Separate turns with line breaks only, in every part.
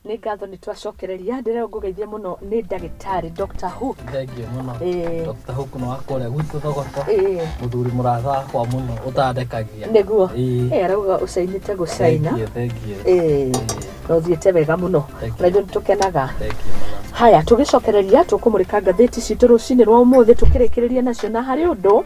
Nĩ ngatho nĩ twacokereria. Ndĩrero ngũgeithie mũno nĩ ndagĩtarĩ Dr. Hook.
Thengiũ mũno.
Ĩĩ.
Dr. Hook nĩ wa kũrĩa gwitũ Thogoto.
Ĩĩ.
Mũthuri mũrata wakwa mũno ũtandekagia.
Nĩguo.
Ĩĩ.
Ĩ, arauga ũcainĩte gũcaina.
Thengiũ, thengiũ.
Ĩĩ. Na ũthiĩte wega mũno.
Thank you.
Na ithuĩ nĩ tũkenaga.
Thengiũ mũno.
Haya, tũgĩcokereria tũkũmũrĩka ngathĩti citũ rũcinĩ rwa ũmũthĩ, tũkĩrĩkĩrĩria nacio na harĩ ũndũ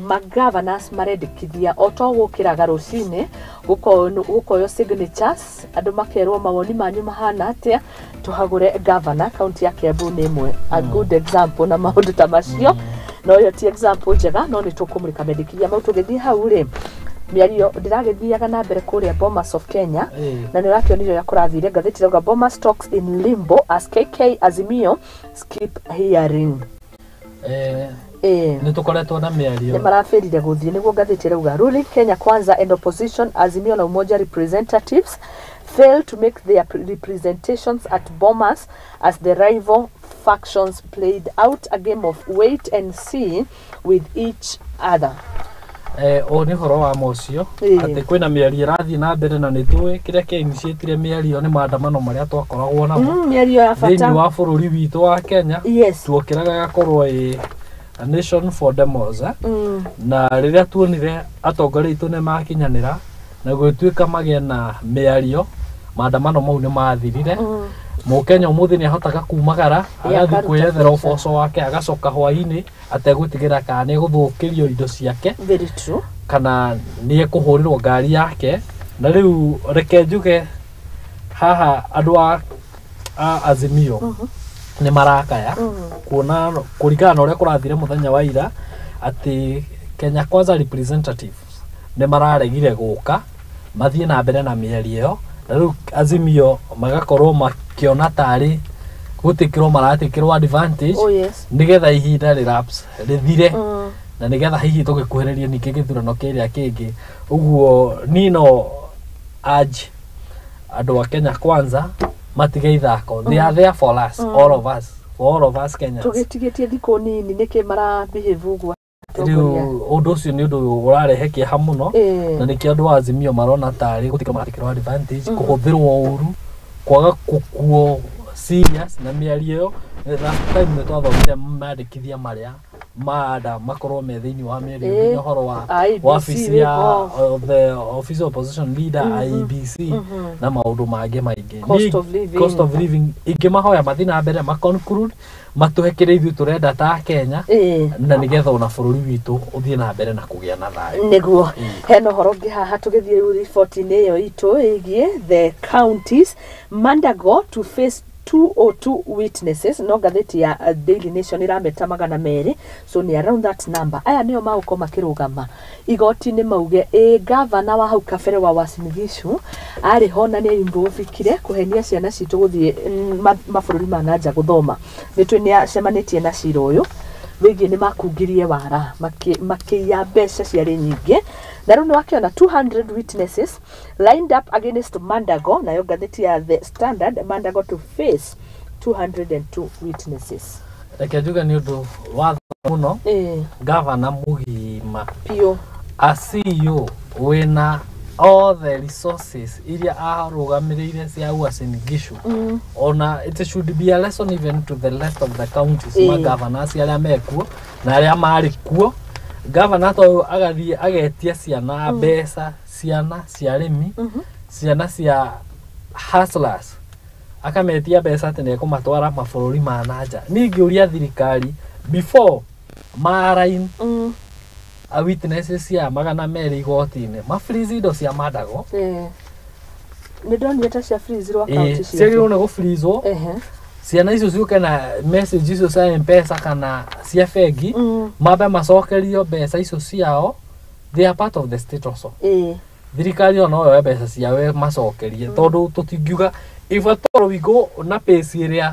magovernors marendekithia o to gũkĩraga rũcinĩ gũkoywo signatures, andũ makerwo mawoni manyu mahana atĩa tũhagũre governor. Kaunti ya Kiambu nĩ ĩmwe a good example na maũndũ ta macio, no ĩyo ti example njega, no nĩ tũkũmũrĩka mendekithia mau. Tũgĩthiĩ hau rĩ, mĩario ndĩragĩthiaga na mbere kũrĩa Bomas of Kenya. Na nĩ ũrakĩonire ũrĩa kũrathire. Ngathĩti irauga Bomas talks in limbo as KK Azimio skip hearing.
Nĩ tũkoretwo na mĩario.
Nĩ marabĩrire gũthiĩ nĩguo. Ngathĩti ĩrauga ruling Kenya Kwanza and opposition Azimio la Umoja representatives failed to make their representations at Bomas as the rival factions played out a game of wait and see with each other.
Ũyũ nĩ ũhoro wa ma ũcio, atĩ kwĩna mĩario ĩrathiĩ na mbere, na nĩ tũĩ kĩrĩa kĩa-initiatire mĩario nĩ maandamano marĩa twakoragwo namo
Mĩario ya
thĩinĩ
bata
wa bũrũri witũ wa Kenya. Tuokĩraga gakorwo ĩ a nation for demos, eh? Na rĩrĩa tuonire atongoria aitũ nĩ makinyanĩra na gwĩtuĩka magĩe na mĩario, maandamano mau nĩ mathirire. Mũkenya ũmũthĩ nĩ ahotaga kumagara agathiĩ
akaruta
kwĩyethera
mbeca.
Ũboco wake, agacoka hwainĩ ategwĩtigĩra kana nĩ egũthũkĩrio indo ciake
Very true.
kana nĩ ekũhũrĩrwo ngari yake. Na rĩu reke njuge haha andũ a Azimio nĩ marakaya kuona kũringana na ũrĩa kũrathire mũthenya wa ira atĩ Kenya Kwanza representatives nĩ mararegire gũka mathiĩ na mbere na mĩario ĩyo, na rĩu Azimio magakorwo makĩona tarĩ gũtĩkĩrwo maratĩkĩrwo advantage nĩgetha ihinda relapse rĩthire na nĩgetha hihi tũgĩkuhĩrĩrie ningĩ gĩthurano kĩrĩa kĩngĩ. Ũguo niĩ no urge andũ a Kenya Kwanza matige ithako. They are there for us, all of us, for all of us Kenyans.
Tũgĩtigĩtie thikũ nini, nĩkĩ mara behave ũguo atongoria?
Rĩu ũndũ ũcio nĩ ũndũ ũrarehe kĩeha mũno, na nĩkĩo andũ a Azimio marona tarĩ gũtikĩrwo maratĩkĩrwo advantage, kũhũthĩrwo ũru, kwaga gũkuo serious na mĩario ĩyo. Last time nĩ twathomire mandĩkithia marĩa manda makorwo me thĩinĩ wa mĩario, nginya ũhoro wa
IEBC
wabici ya
wĩho.
of the office of opposition leader, IEBC, na maũndũ mangĩ maingĩ.
Cost of living.
Cost of living. Ingĩmahoya mathiĩ na mbere ma conclude, matũhe kĩrĩa ithuĩ tũrenda ta Kenya, na nĩgetha ona bũrũri witũ ũthiĩ na mbere na kũgĩa na thayũ.
Nĩguo. Hena ũhoro ũngĩ haha tũgĩthiĩ rĩu riboti-inĩ ĩyo itũ ĩgiĩ the counties. Mandago to face 202 witnesses, no ngathĩti ya Daily Nation ĩrameta 200, so nĩ around that number. Aya nĩo magũkorwo makĩrũgama igoti-inĩ mauge ĩ gavana wa hau kabere wa Uasin Gishu arĩ ho na nĩ involved kũhenia ciana citũ gũthiĩ mabũrũri ma nanja gũthoma. Nĩ tũĩ nĩ acemanĩtie na cira ũyũ wĩgiĩ nĩ makungirie wara makĩiya mbeca ciarĩ nyingĩ, na rĩu nĩ wakĩona 200 witnesses lined up against Mandago. Nayo ngathĩti ya The Standard, Mandago to face 202 witnesses.
Reke njuge nĩ ũndũ wa mũno gavana mũgima
Piũ.
A CEO wĩna all the resources iria arũgamĩrĩire cia Uasin Gishu, ona it should be a lesson even to the rest of the counties, ma governors arĩa mekuo na arĩa marĩ kuo. Governor ta ũyũ agathiĩ agetia ciana mbeca, ciana cia arĩmi, ciana cia hustlers, akametia mbeca atĩ nĩ ekũmatwara mabũrũri ma nanja. Niĩ ingĩũria thirikari before marain a witnesses cia 200 igoti-inĩ, mafreeze indo cia Mandago.
Ĩĩ. Nĩ ndonire ta cia freeze rwa kaunti.
Ciagĩrĩirwo nĩ gũfreezwo, ciana icio ciũke na message icio cia Mpesa kana cia bengi, mambe macokerio mbeca icio ciao. They are part of the state also. Thirikari ona no yoe mbeca ciao macokerie, tondũ tũtingiuga if at all we go na pace ĩrĩa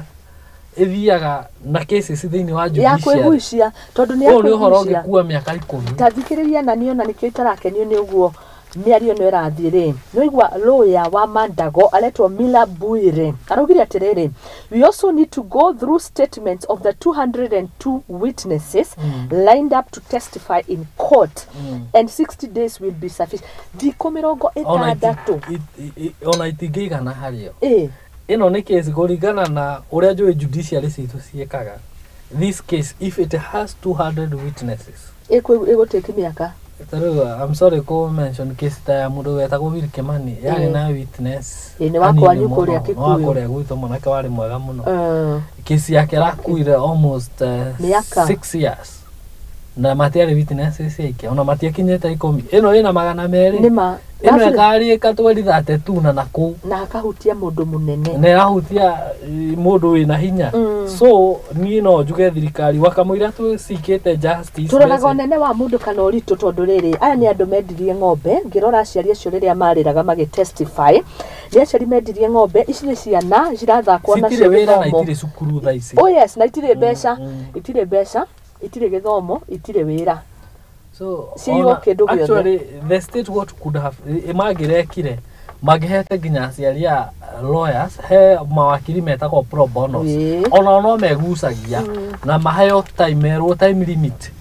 ĩthiaga na cases thĩinĩ wa
Ya
judiciary,
kwĩgucia, tondũ nĩ ya
ũyũ nĩ ũhoro
kwĩgucia.
ũngĩkua mĩaka 10.
Ta thikĩrĩria, na niĩ ona nĩkĩo itarakenio nĩ ũguo mĩario ĩno ĩrathiĩ rĩ. Nĩwaigua lawyer wa Mandago aretwo Mila Bwire araugire atĩrĩrĩ, "We also need to go through statements of the 202 witnesses lined up to testify in court and 60 days will be sufficient." Thikũ mĩrongo
Ona
ĩtandatũ.
Ona itingĩigana harĩo. Ĩno nĩ case kũringana na ũrĩa njũĩ judiciary citũ ciĩkaga. This case, if it has 200 witnesses,
Ĩgũtĩki mĩaka.
Ta rĩu, I'm sorry kũ mention case ta ya mũndũ wetagwo Will Kimani, yarĩ na witness
Ĩ, nĩ wa
anini
kwanyu
mũno,
kũrĩa
nĩ wa
Kikuyu.
kũrĩa gwitũ, mwanake warĩ mwega mũno. Kesi yake ĩrakuire almost
Mĩaka.
6 years na matiarĩ witnesses aingĩ, ona matiakinyĩte 10. Ĩno ĩna 200.
Nĩma.
Ĩno ĩkarĩka 2032 na nakũu.
Na akahutia mũndũ mũnene.
Na ĩrahutia mũndũ wĩna hinya. So niĩ no njuge thirikari wakamũira twĩcikĩte justice
Tũroraga
message.
ũnene wa mũndũ kana ũritũ, tondũ rĩrĩ, aya nĩ andũ mendirie ng'ombe. Ngĩrora aciari acio rĩrĩa marĩraga magĩtestify, nĩ aciari mendirie ng'ombe ici, nĩ ciana cirathakwo
Citirĩ
nacio
wĩra na
gĩthomo.
itirĩ cukuru thaa ici.
Oh yes, na itirĩ mbeca, itirĩ mbeca, itirĩ gĩthomo, itirĩ wĩra.
So
Ciiywo kĩndũ gĩothe.
Actually, the state, what could have mangĩrekire, mangĩhete nginya aciari a lawyers, he mawakiri metagwo pro bonos. Onao no megucagia na maheo time, merwo time limit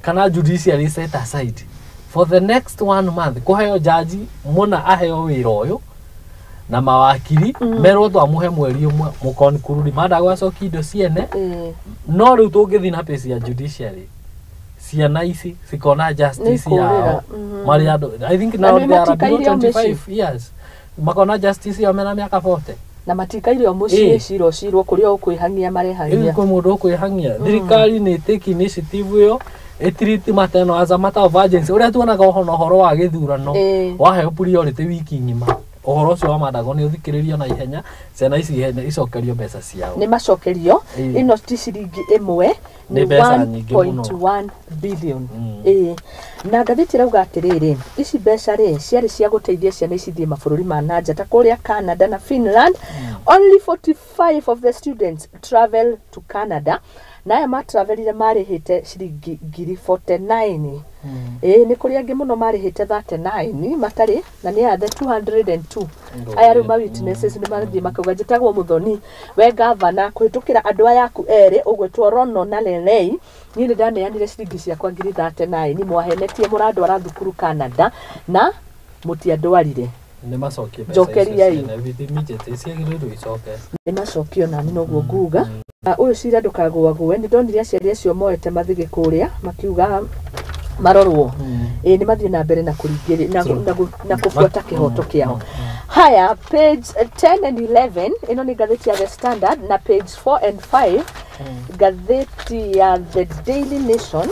kana judiciary set aside for the next one month, kũheo jaji mũna aheo wĩra ũyũ na mawakiri, merwo twamũhe mweri ũmwe mũkonkururi mandagwacokia indo ciene. No rĩu tũngĩthiĩ na pace ya judiciary, ciana ici cikona justice
Nĩikũrĩra.
yao marĩ andũ, I think
Na
now
nĩ
they are below
matikaire o
25 years, makona justice yao mena mĩaka 40.
Na matikaire o mũciĩ. Cira ũcirwo kũrĩa ũkwĩhang'ia
Rĩu
marehang'ia.
kwĩ mũndũ ũkwĩhang'ia. Thirikari nĩ take initiative ĩyo, ĩtiriti mateno as a matter of urgency, ũrĩa tuonaga ona ũhoro wa gĩthurano waheo priority wiki ng'ima. Ũhoro ũcio wa mandago nĩ ũthikĩrĩrio na ihenya, ciana ici ihenya icokerio mbeca ciao.
Nĩ macokerio. Ĩno ti ciringi ĩmwe.
Nĩ mbeca nyingĩ mũno.
1.1 billion. Ĩĩ, na ngathĩti ĩrauga atĩrĩrĩ, ici mbeca rĩ ciarĩ cia gũteithia ciana ici ithiĩ mabũrũri ma nanja ta kũrĩa Canada na Finland. Only 45 of the students travel to Canada, na aya matravelire marĩhĩte ciringi ngiri 49. Ĩĩ, nĩ kũrĩ angĩ mũno marĩhĩte 39 matarĩ, na nĩ aya the 202 aya rĩu ma witnesses nĩ marathiĩ makauga, njĩtagwo Mũthoni, we gavana kũhĩtũkĩra andũ aya aku erĩ ũgwĩtwo Rono na Lelei, niĩ nĩ ndaneanire ciringi ciakwa ngiri 39, mwahenetie mũrandwara thukuru Canada na mũtiandwarire.
Nĩ macokie mbeca icio
Njokeriai.
ciene with immediate, ciagĩrĩirwo icoke.
Nĩ macokio, nani noguo nguga. Ah, ũyũ cira ndũkagũagũe. Nĩ ndonire aciari acio moete mathigĩ kũrĩa makiuga marorwo. Ĩĩ, nĩ mathiĩ na mbere na kũringĩrĩ na kũbuata kĩhoto kĩao. Haya, page 10 and 11, ĩno nĩ ngathĩti ya The Standard, na page 4 and 5, ngathĩti ya The Daily Nation.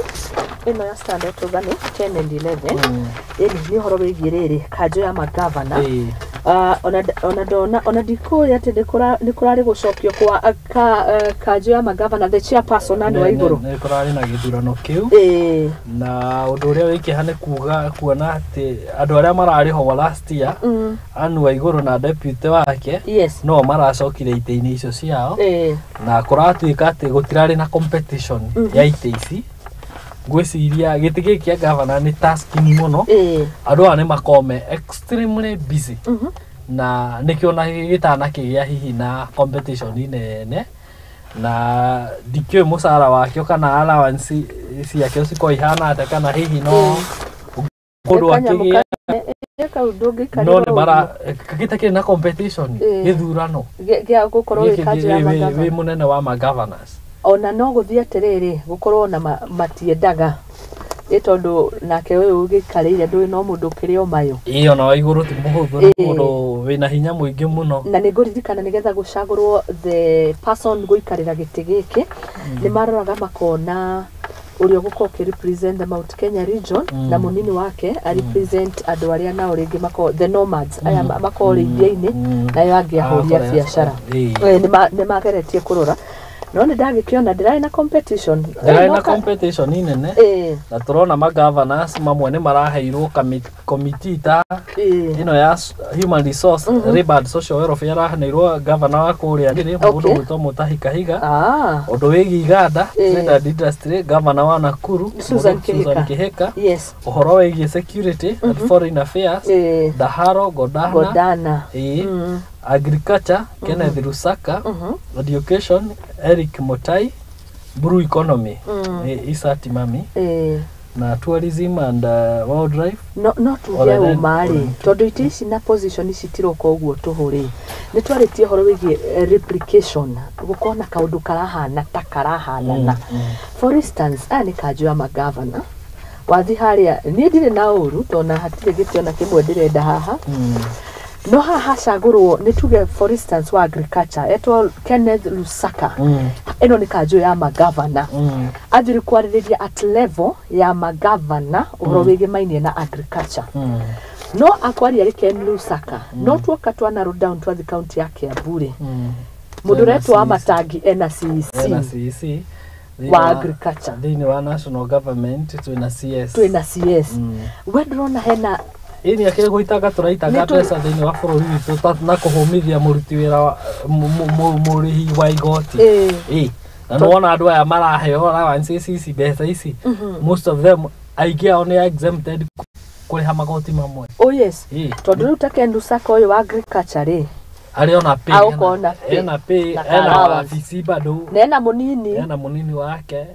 Ĩno ya Standard tuga nĩ 10 and 11. Ĩni nĩ ũhoro wĩgiĩ rĩrĩ kanjũ ya magavana. Ona ndona ona ndikũĩ atĩ nĩ kũrarĩ gũcokio kwa kanjũ ya magavana, the chairperson na wa igũrũ.
Nĩ kũrarĩ na gĩthurano kĩu na ũndũ ũrĩa wĩkĩha nĩ kuga kuona atĩ andũ arĩa mararĩ ho last year, Anne Waigũrũ na deputy wake, no maracokire itĩ-inĩ icio ciao. Na kũratuĩka atĩ gũtirarĩ na competition ya itĩ ici. Ngwĩciria gĩtĩ gĩkĩ kĩa gavana nĩ tasking mũno. Andũ aya nĩ makorwo me extremely busy, na nĩkĩo na gĩtanakĩgĩa hihi na competition nene, na ndikĩũĩ mũcara wakĩo kana allowance ciakĩo cikorwo ihana atĩa, kana hihi no kũndũ
Kanyamũ
akĩgĩa
kau ndũngĩikarĩra
no nĩ
ũguo.
mara gĩtakĩrĩ na competition gĩthurano
Gĩa gũkorwo wĩ
gĩkĩ
kanjũ ya
wĩ
magavana.
Mũnene wa magovernors.
Ona no gũthiĩ atĩrĩrĩ, gũkorwo na matiendaga ĩ tondũ nake ũyũ ũgĩikarĩire ndũĩ no mũndũ ũkĩrĩ o mayũ.
Ĩĩ, ona wa igũrũ ti mũhũthũ, nĩ mũndũ wĩna hinya mũingĩ mũno.
Na nĩ ngũririkana nĩgetha gũcagũrwo the person gũikarĩra gĩtĩ gĩkĩ, nĩ maroraga makona ũrĩa ũgũkorwo ũkĩ represent the Mount Kenya region na mũnini wake a represent andũ arĩa nao rĩngĩ makorwo the nomads aya makorwo rĩithia-inĩ, nayo angĩ ahũri a
Ah,
biacara. Nĩ mageretie kũrora, no nĩ ndagĩkĩona ndĩrarĩ na competition.
Ndĩrarĩ
No
na competition nene, na tũrona magovernors mamwe nĩ maraheirwo committee ta ĩno ya human resource, labor and social welfare, araheirwo governor wa kũrĩa Nyĩrĩ, mũndũ gwĩtwo Mutahi Kahiga. Ũndũ wĩgiĩ iganda, trade and industry, governor wa Nakuru,
Susan
mũndũ
Kihika.
Susan Kihika. Ũhoro wĩgiĩ security and foreign affairs, Daharo Godana.
Godana.
Agriculture, Kenneth Lusaka. Education, Eric Mutai. Blue economy, Issa Timami. Na tourism and wildlife.
No tuge
Ora then-
ũma rĩ, tondũ itĩ ici na position ici tiroka ũguo tũhũ rĩ, nĩ twarĩtie ũhoro wĩgiĩ replication, gũkorwo na kaũndũ karahana ta karahanana. For instance, aya nĩ kanjũ ya magavana wathi harĩa, niĩ ndirĩ na ũru tondũ hatirĩ gĩtĩ ona kĩmwe ndĩrenda haha. No haha hacagũrwo nĩ tuge for instance wa agriculture etwo Kenneth Lusaka. Ĩno nĩ kanjũ ya magavana. Athire kwarĩrĩria at level ya magavana ũhoro wĩgĩmainie na agriculture. No akwaria rĩ Ken Lusaka, no tuoka twa narrow down twathi kaunti ya Kiambu rĩ, mũndũ ũretwo wa
Ena CEC.
Matangi ena CEC.
Ena CEC. Thĩinĩ
Wa agriculture.
Thĩinĩ wa national government twĩna CS.
Twĩna CS. We ndĩrona hena
Ĩni akĩrĩ gũitanga tũraitanga mbeca thĩinĩ wa bũrũri witũ na kũhũmithia mũruti wĩra mũrĩhi wa igoti. Ĩ, na nĩwona andũ aya maraheo allowances ici, mbeca ici, most of them, aingĩ ao nĩ exempted kũrĩha magoti mamwe.
Oh yes.
Ĩ.
Tondũ rĩu ta Ken Lusaka ũyũ wa agriculture rĩ,
arĩ ona pay.
Agũkorwo na pay.
Ena pay.
Na
Ena
allowance.
wabici bado.
Na ena mũnini.
Ena mũnini wake.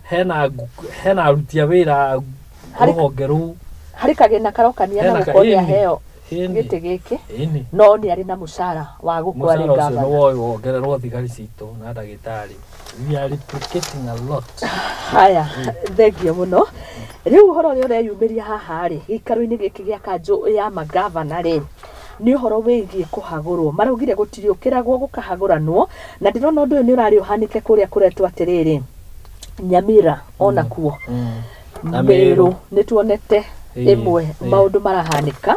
Hena aruti a wĩra rũhonge rũu.
Harĩ kagĩna karokania na
Hena
gũkorwo nĩ
ĩni.
aheo
Ĩni.
gĩtĩ gĩkĩ.
Ĩni.
No nĩ arĩ na mũcara wa gũkorwo arĩ
Mũcara ũcio nĩ
gavana.
woĩ wongererwo thigari citũ na ndagĩtarĩ. We are replicating a lot.
Haya, thengio mũno. Rĩu ũhoro ũrĩa ũreyumĩria haha rĩ, gĩikaro-inĩ gĩkĩ gĩa kanjũ ya magavana rĩ, nĩ ũhoro wĩgiĩ kũhagũrwo. Maraugire gũtiriũkĩragwo gũkahagũranwo, na ndĩrona ũndũ ũyũ nĩ ũrarĩ ũhanĩke kũrĩa kũretwo atĩrĩrĩ Nyamira onakuo.
Na
Mĩrũ
Meru.
nĩ tuonete ĩmwe maũndũ marahanĩka.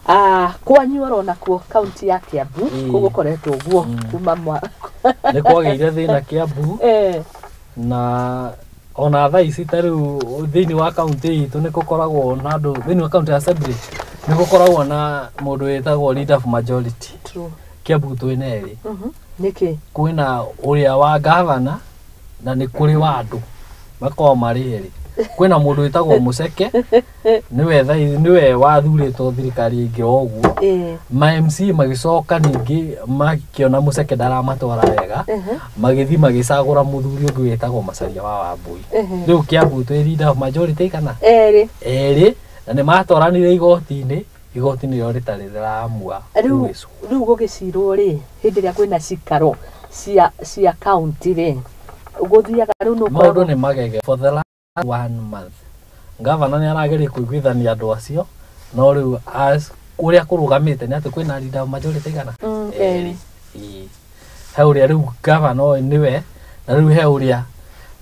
Ah, kwanyu oro nakuo kaunti ya Kiambu kũu gũkoretwo ũguo kuma mwa
Nĩ kwagĩire thĩna Kiambu. Na ona thaa ici ta rĩu thĩinĩ wa kaunti itũ nĩ gũkoragwo na andũ, thĩinĩ wa county assembly nĩ gũkoragwo na mũndũ wĩtagwo leader of majority.
True.
Kiambu twĩna erĩ.
Nĩkĩ?
Kwĩna ũrĩa wa gavana na nĩ kũrĩ wa andũ makoragwo marĩ erĩ. Kwĩna mũndũ wĩtagwo Mũceke, nĩwe thaa ici nĩwe wathurĩtwo thirikari ĩngĩ o ũguo. Ma MC magĩcoka ningĩ makĩona Mũceke ndaramatwara wega, magĩthiĩ magĩcagũra mũthuri ũngĩ wĩtagwo Macharia wa Wambui. Rĩu Kiambu twĩ leader of majority kana
Erĩ.
Erĩ, na nĩ matwaranire igoti-inĩ, igoti nĩrĩo rĩtarĩ rĩramua
Rĩu
gũgĩcwo.
Rĩu gũgĩcirwo rĩ, hĩndĩ ĩrĩa kwĩna cikaro cia kaunti rĩ, gũthiaga rĩu nĩ
Maũndũ
ũkoragwo
nĩ magege. For the last one month gavana nĩ arageria kũiguithania andũ acio, no rĩu as ũrĩa kũrũgamĩte nĩ atĩ kwĩna leader of majority kana
erĩ.
Erĩ. Ĩĩ. He ũrĩa rĩu gavana ũyũ nĩwe, na rĩu he ũrĩa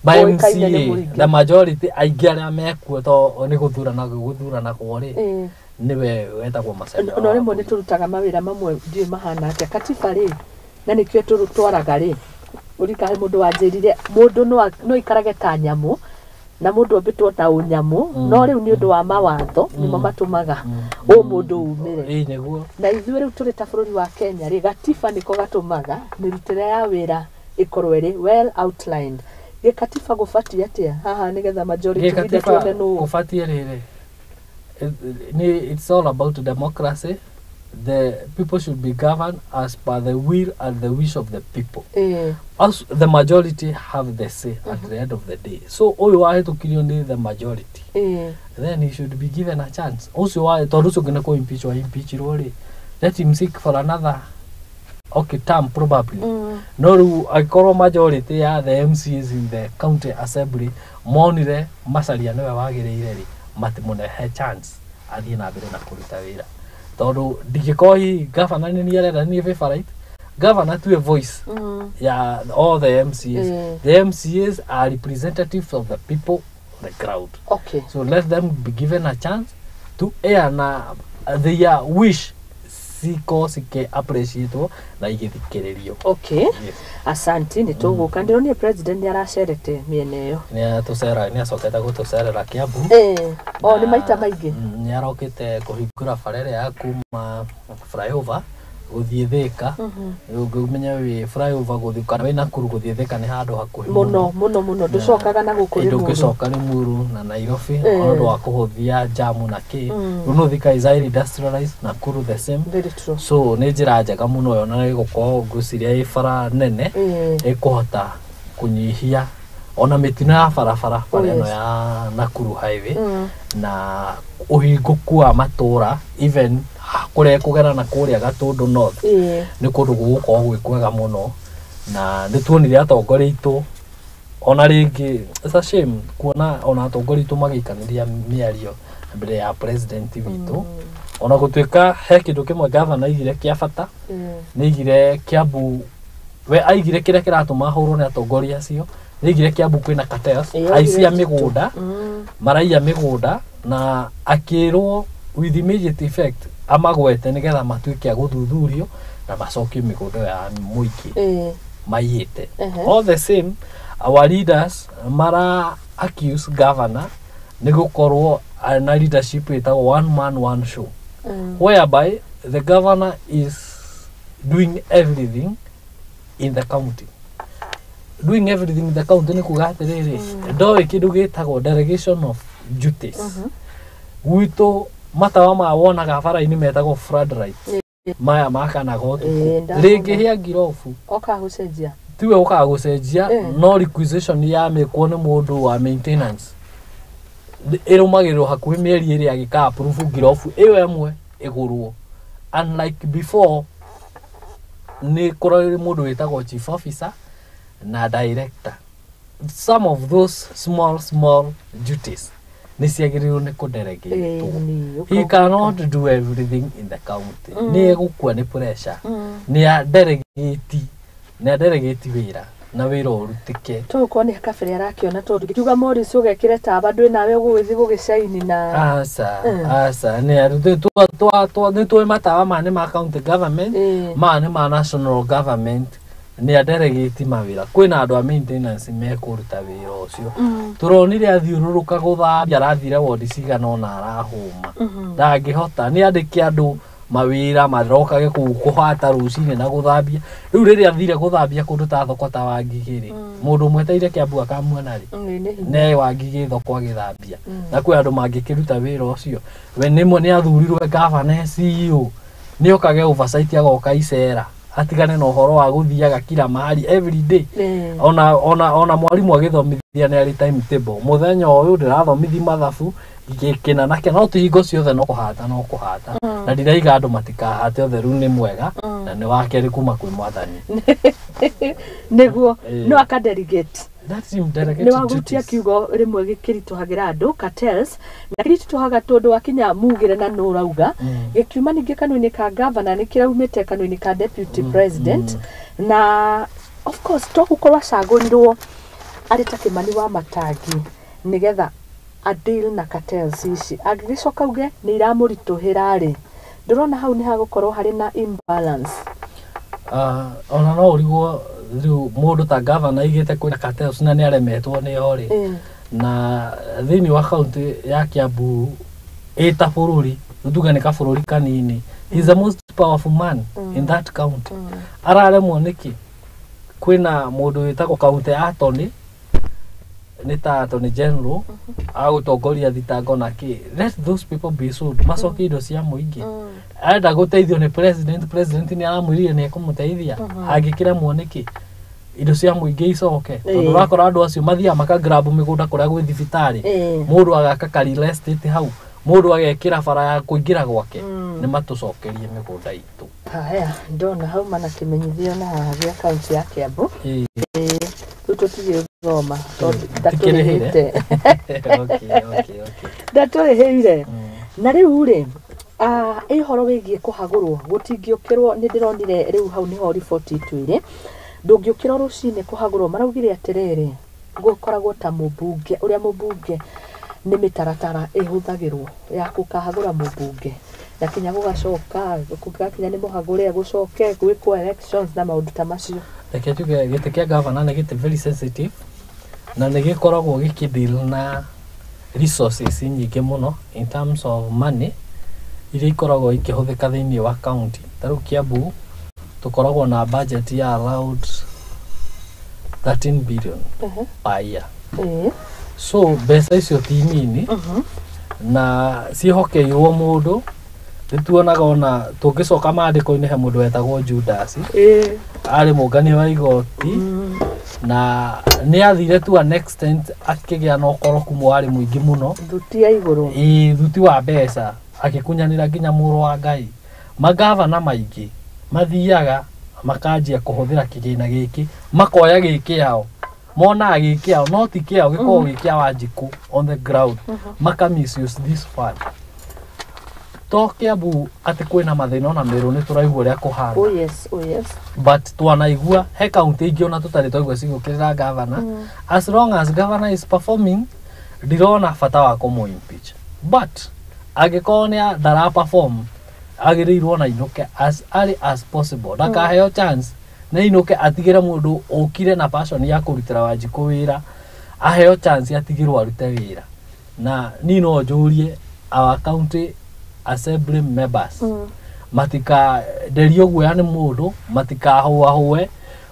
ma
Ũĩkaine nĩ
MCA
mũingĩ.
the majority aingĩ arĩa mekuo, to nĩ gũthurana gũthuranagwo rĩ, nĩwe wetagwo Macharia wa
No rĩmwe
Wambui.
nĩ tũrutaga mawĩra mamwe ndiũĩ mahana atĩa katiba rĩ, na nĩkĩo tũrutwaraga rĩ, ũrika he mũndũ wanjĩrire mũndũ no aikarage ta nyamũ na mũndũ ombĩtwo ta ũnyamũ. No rĩu nĩ ũndũ wa mawatho nĩmo matũmaga ũmũndũ umĩre.
Ĩĩ, nĩguo.
Na ithuĩ rĩu tũrĩ ta bũrũri wa Kenya rĩ, gatiba nĩko gatũmaga mĩrutĩre ya wĩra ĩkorwo ĩrĩ well outlined. Gĩkatiba gũbatiĩ atĩa haha nĩgetha majority leader
Gĩkatiba
tuone nũ?
Kũbatiĩ rĩrĩ, nĩ it's all about democracy. The people should be governed as per the will and the wish of the people. As the majority have the say at the end of the day, so ũyũ wahĩtũkirio nĩ the majority, then he should be given a chance. Ũcio wa tondũ ũcio ũngĩ nĩ kũ-impeach wa impeachirwo rĩ, let him seek for another, okay, term probably. No rĩu angĩkorwo majority ya the MCAs in the county assembly monire Macharia nĩwe wagĩrĩire rĩ, matimũnehe chance athiĩ na mbere na kũruta wĩra, tondũ ndingĩkorwo hihi gavana nĩ niĩ arenda niĩ favorite governor to a voice ya all the MCAs. The MCAs are representatives of the people on the ground. So let them be given a chance to air na their wish cikorwo cikĩ appreciatwo na igĩthikĩrĩrio. Yes.
Asanti, nĩ tũgũka. Ndĩronire president nĩ aracerete mĩena ĩyo.
Nĩ atũcera, nĩ acokete gũtũcerera Kiambu.
O nĩ maita maingĩ.
Nĩ arokĩte kũhingũra bara ĩrĩa ya kuma flyover gũthiĩ Thĩka. Ũngĩmenya wĩ flyover gũthiĩ kana wĩ Nakuru gũthiĩ Thĩka nĩ handũ hakuhĩ.
Mũno mũno mũno, ndũcokaga na gũkũ Limuru.
Ndũngĩcoka Limuru na Nairobi ona ũndũ wa kũhũthia jamu na kĩ. Rĩu no Thika is highly industrialized, Nakuru the same.
Very true.
So nĩ njĩra njega mũno ĩyo, na ĩgũkorwo ngwĩciria ĩ bara nene ĩkũhota kũnyihia Ona mĩtino ya barabara
Oh,
bara ĩno
yes.
ya Nakuru Highway na ũhingũku wa matũra, even kũrĩa kũgera na kũrĩa Gatũndũ North, nĩ kũndũ gũgũkorwo gwĩ kwega mũno. Na nĩ tuonire atongoria aitũ ona rĩngĩ, it's a shame kuona ona atongoria aitũ magĩikanĩria mĩario mbere ya president witũ, ona gũtuĩka he kĩndũ kĩmwe gavana aigire kĩa bata. Nĩ aigire Kiambu, we aigire kĩrĩa kĩratũma ahũrwo nĩ atongoria acio, nĩ aigire Kiambu kwĩna cartels, aici a
augire.
Mĩgũnda, maraiya mĩgũnda, na akĩrwo with immediate effect amagwete nĩgetha matuĩke a gũthuthurio na macokie mĩgũnda ya mũingĩ maiyĩte. All the same, our leaders mara accuse governor nĩ gũkorwo na leadership ĩtagwo one man one show, whereby the governor is doing everything in the county. Doing everything in the county nĩ kuga atĩrĩrĩ, ndoĩ kĩndũ gĩtagwo delegation of duties. Gwitũ matawa maya wonaga bara-inĩ metagwo floodlights, maya makanaga ũtukũ,
Ndahona.
rĩngĩhĩa ngirobu,
Oka gũcenjia.
Tiwe ũkaga gũcenjia, no requisition yamĩkwo nĩ mũndũ wa maintenance ĩrũmagĩrĩrwo hakuhĩ mĩeri ĩrĩa agĩka approve ngirobu ĩyo ĩmwe ĩgũrwo, unlike before nĩ kũrarĩ mũndũ wĩtagwo chief officer na director. Some of those small small duties nĩ ciagĩrĩirwo nĩ kũdelegatwo. He cannot do everything in the county. Nĩ egũkua nĩ pressure. Nĩ a delegate wĩra na wĩra ũrutĩke.
Tũgũkorwo nĩ kabere arakĩona tondũ ngĩkiuga Morris ũgekĩre taba ndwĩ nawe ũgũgĩthiĩ gũgĩcaini na
Aca, aca, nĩ tũĩ matawa maya nĩ ma county government, maya nĩ ma national government. Nĩ a delegate mawĩra kwĩna andũ a maintenance mekũruta wĩra ũcio. Tũronire athiũrũrũka gũthambia, arathire wondi cigana ũna arahũma, ndangĩhota. Nĩ andĩke andũ mawĩra marokage kũu kũhata rũcinĩ na gũthambia. Rĩu rĩrĩa athire gũthambia kũndũ ta thoko ta Wangigĩ rĩ, mũndũ ũmwe teire Kĩambu akamuona rĩ?
Nĩ hinya.
Ne Wangigĩ thoko agĩthambia, na kwĩ andũ mangĩkĩruta wĩra ũcio. We nĩmo nĩ athurirwe gavana, CEO nĩ okage oversight, agoka icera, atigane na ũhoro wa gũthiaga kila mahali every day. Ona mwarimũ agĩthomithia nĩ arĩ timetable, mũthenya ũyũ ndĩrathomithi mathabu kĩna na kĩna, no ti hingo ciothe no kũhata no kũhata. Na ndiraiga andũ matikahate, ũtheru nĩ mwega na nĩ wa kerĩ kuma kwĩ mwathani.
Nĩguo no aka delegate.
That's him delegated
Nĩ wagutia
duties.
Kiugo rĩmwe gĩkĩritũhagĩra andũ, cartels, na kĩritũhaga tondũ wakinya mugĩre na nũ ũrauga. Gĩkiuma ningĩ kanua-inĩ ka gavana, nĩ kĩraumĩte kanua-inĩ ka deputy president, na of course to gũkorwo acagũrirwo arĩ ta Kĩmani wa Matangi nĩgetha a deal na cartels ici, angĩgĩcoka uge nĩ iramũritũhĩra rĩ, ndũrona hau nĩ hagũkorwo harĩ na imbalance?
Ona no ũrigwo rĩu mũndũ ta gavana aigĩte kwĩna cartels na nĩ aremetwo nĩo rĩ, na thĩinĩ wa kaunti ya Kiambu ĩta bũrũri, tuge nĩ kabũrũri kanini, he is the most powerful man in that county. Araremwo nĩkĩ? Kwĩna mũndũ wĩtagwo county attorney, nĩ ta attorney general agũtongoria thitango na kĩ. Let those people be sued, macokie indo cia mũingĩ. Arenda gũteithio nĩ president, president nĩ aramwĩrire nĩ ekũmũteithia. Angĩkĩremwo nĩkĩ indo cia mũingĩ icoke? Tondũ ũrakora andũ acio mathiaga makagrab mĩgũnda kũrĩa gwĩ thibitarĩ, mũndũ agaka ka real estate hau, mũndũ agekĩra bara ya kũingĩra gwake. Nĩ matũcokerie mĩgũnda itũ.
Haya, ndona hau mana kĩmenyithio na haha gĩa kaunti ya Kiambu. Rĩu tũtige gũthoma tondũ
Tikĩrĩhĩre.
ndatũrĩhĩte.
Okay.
Ndatũrĩhĩire. Na rĩu rĩ, ĩ ũhoro wĩgiĩ kũhagũrwo gũtingĩũkĩrwo, nĩ ndĩronire rĩu hau nĩho riboti itũ ĩrĩ, ndũngĩũkĩra rũcinĩ kũhagũrwo. Maraugire atĩrĩrĩ, gũkoragwo ta mũmbunge, ũrĩa mũmbunge nĩ mĩtaratara ĩhũthagĩrwo ya gũkahagũra mũmbunge, na kinya gũgacoka gũgakinya nĩ mũhagũre, gũcoke gwĩkwo elections na maũndũ ta macio.
Reke tuge gĩtĩ kĩa gavana nĩ gĩtĩ very sensitive na nĩ gĩkoragwo gĩkĩdeal na resources nyingĩ mũno in terms of money iria ikoragwo ikĩhũthĩka thĩinĩ wa county. Ta rĩu Kiambu tũkoragwo na budget ya around 13 billion per year. So mbeca icio ti nini na ciĩhokeirwo mũndũ Nĩ tuonaga ona tũngĩcoka maandĩko-inĩ he mũndũ wetagwo Judas, arĩ mũngania wa igoti, na nĩ athire to an extent akĩgĩa na ũkoroku warĩ mũingĩ mũno.
Thuti ya igũrũ.
Ĩĩ, thuti wa mbeca, akĩkunyanĩra nginya mũrũ wa Ngai. Magavana maingĩ mathiaga makanjia kũhũthĩra kĩgĩna gĩkĩ, makoya gĩ kĩao, monaga gĩ kĩao no ti kĩao, gĩkoragwo gĩ kĩa Wanjikũ on the ground, maka misuse this fund. To Kiambu atĩ kwĩna mathĩna, ona Meru nĩ tũraigua ũrĩa kũhana.
Oh yes, oh yes.
But twanaigua he kaunti ingĩ ona tũtarĩ twaigua cigũkĩrĩra governor. As long as governor is performing, ndirona bata wa kũmũ impeach, but angĩkorwo nĩ ndara perform, agĩrĩirwo na inũke as early as possible, ndakaheo chance, nĩ inũke atigĩre mũndũ ũkire na passion ya kũrutĩra Wanjikũ wĩra, aheo chance atigĩrwo arute wĩra. Na niĩ no njũrie our county assembly members matikaderio guoya nĩ mũndũ, matikahũahũe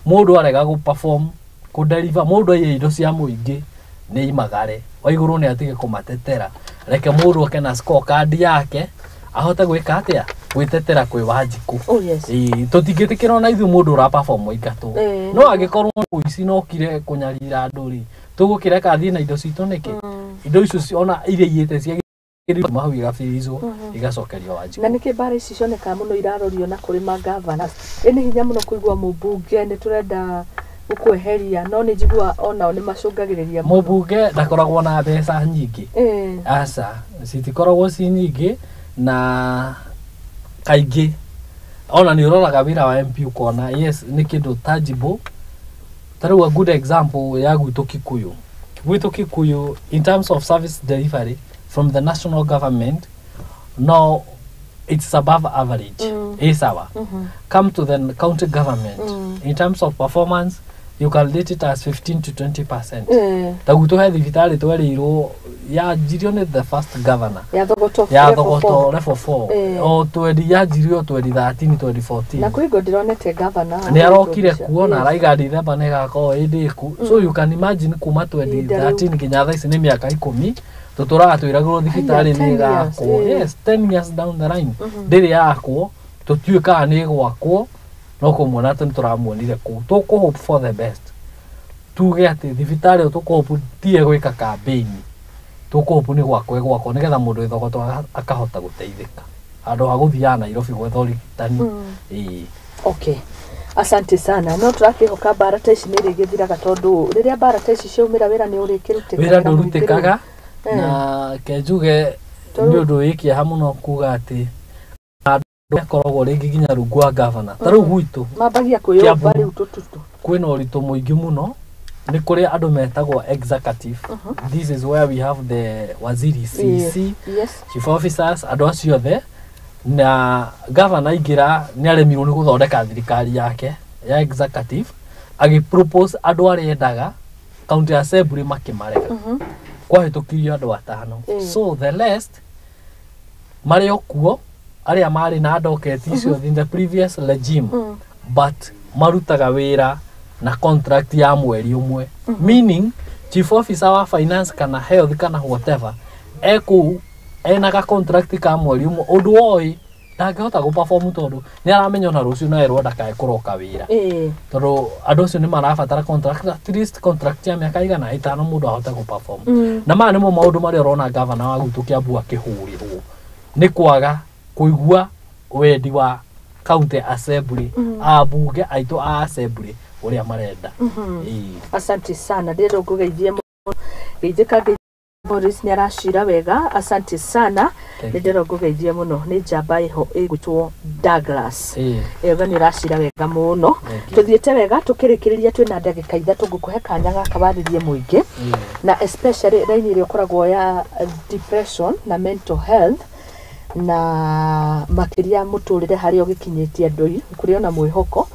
mũndũ arega gũ perform, kũ deliver. Mũndũ aiye indo cia mũingĩ nĩ imagare wa igũrũ, nĩ atige kũmatetera. Reke mũndũ oke na scorecard yake ahote gwĩka atĩa, gwĩtetera kwĩ Wanjikũ.
Oh yes.
Ĩĩ, tũtingĩtĩkĩra ona ithuĩ mũndũ ũra perform aingatwo. No angĩkorwo ũici no okire kũnyarira andũ rĩ, tũgũkĩreka athiĩ na indo citũ nĩkĩ? Indo icio ona iria igĩte ciagĩrĩirwo kuma hau igabirizwo, igacokerio Wanjikũ.
Na nĩkĩ mbara ici cionekaga mũno irarorio na kũrĩ magavana? Ĩ nĩ hinya mũno kũigua mũmbunge nĩ tũrenda gũkweheria, no nĩ njiguaga onao nĩ macũngagĩrĩria mũno.
Mũmbunge ndakoragwo na mbeca nyingĩ. Aca, citikoragwo ci nyingĩ, na kaingĩ ona nĩ ũroraga wĩra wa MP ũkona yes nĩ kĩndũ tangible. Ta rĩu a good example ya gwitũ Kikuyu, gwitũ Kikuyu in terms of service delivery from the national government, no it's above average. Ĩ sawa. Come to the county government, in terms of performance you can rate it as 15 to 20%. Ta gwitũ he thibitarĩ twerĩirwo yanjirio nĩ the first governor
ya Thogoto.
Ya
level
Thogoto
four.
Level 4. O twendi yanjirio 2013, 2014.
Na kwĩ ngo ndĩronete gavana
Nĩ arokire kuo na araiga Dithemba nĩ ĩgakorwo ĩ ndĩku, so you can imagine kuma 2013 nginya thaa ici nĩ mĩaka 10 tũtũraga twĩragĩrwo thibitarĩ
10
nĩ
years,
ĩgakwo. Yes, 10 years down the line ndĩrĩ yakwo, tũtiũĩ kana nĩ ĩgwakwo, no kũmuona atĩ nĩ tũramuonire kũu. Tũkũ hope for the best, tuge atĩ thibitarĩ ĩyo tũkũ hope tie gwĩka campaign, tũkũ hope nĩ gwakwo ĩgwakwo nĩgetha mũndũ wĩ Thogoto akahota gũteithĩka handũ ha gũthiaga Nairobi gwetha ũrigitani. Ĩĩ.
Okay, asante sana. No tũrakĩhoka mbara ta ici nĩ irĩgĩthiraga, tondũ rĩrĩa mbara ta ici ciaumĩra wĩra nĩ ũrĩkĩrutĩkaga
Wĩra
na mũingĩ rĩu.
ndũrutĩkaga. Na kenjuge nĩ ũndũ wĩ kĩeha mũno kuga atĩ andũ akoragwo rĩngĩ nginya rungu wa gavana, ta rĩu gwitũ
Mambagia kwĩyũmba.
Kiambu.
Rĩu tũtutu.
Kwĩna ũritũ mũingĩ mũno nĩ kũrĩ andũ metagwo executive. This is where we have the waziri, CC, chief officers, andũ acio othe. Na gavana aingĩra nĩ aremirwo nĩ gũthondeka thirikari yake ya executive, agĩ propose andũ arĩa endaga, county assembly makĩmarega. Kwahĩtũkirio andũ atano. So the rest marĩ o kuo, arĩa marĩ na docket icio in the previous regime, but marutaga wĩra na contract ya mweri ũmwe, meaning chief officer wa finance kana health kana whatever ekũu ena ga contract ka mweri ũmwe, ũndũ oĩ ndangĩhota gũ perform tondũ nĩ aramenya ona rũciũ no erwo ndakae kũroka wĩra, tondũ andũ acio nĩ marabatara contract, at least contract ya mĩaka igana ĩtano mũndũ ahote gũ perform. Na maya nĩmo maũndũ marĩa ũrona gavana wa gwitũ Kiambu akĩhũrĩrwo nĩ kwaga kũigua wendi wa county assembly, ambunge aitũ a assembly ũrĩa marenda. Ĩĩ.
Asante sana, ndĩrenda ngũgeithie mũno. Geithĩka geithia Morris, nĩ aracira wega. Asante sana.
Thank
Nĩ
you.
ndĩrenda ngũgeithie mũno, nĩ njamba ĩho ĩgwĩtwo Douglas. Ĩyo nĩ ũracira wega mũno.
Thank you.
Tũthiĩte wega tũkĩrĩkĩrĩria, twĩna ndagĩka 3, ngũkũhe kanya gaka warĩrie mũingĩ, na especially raini ĩrĩa ũkoragwo ya depression na mental health, na makĩria mũtũrĩre harĩa ũgĩkinyĩtie andũ kũrĩ ona mwĩhoko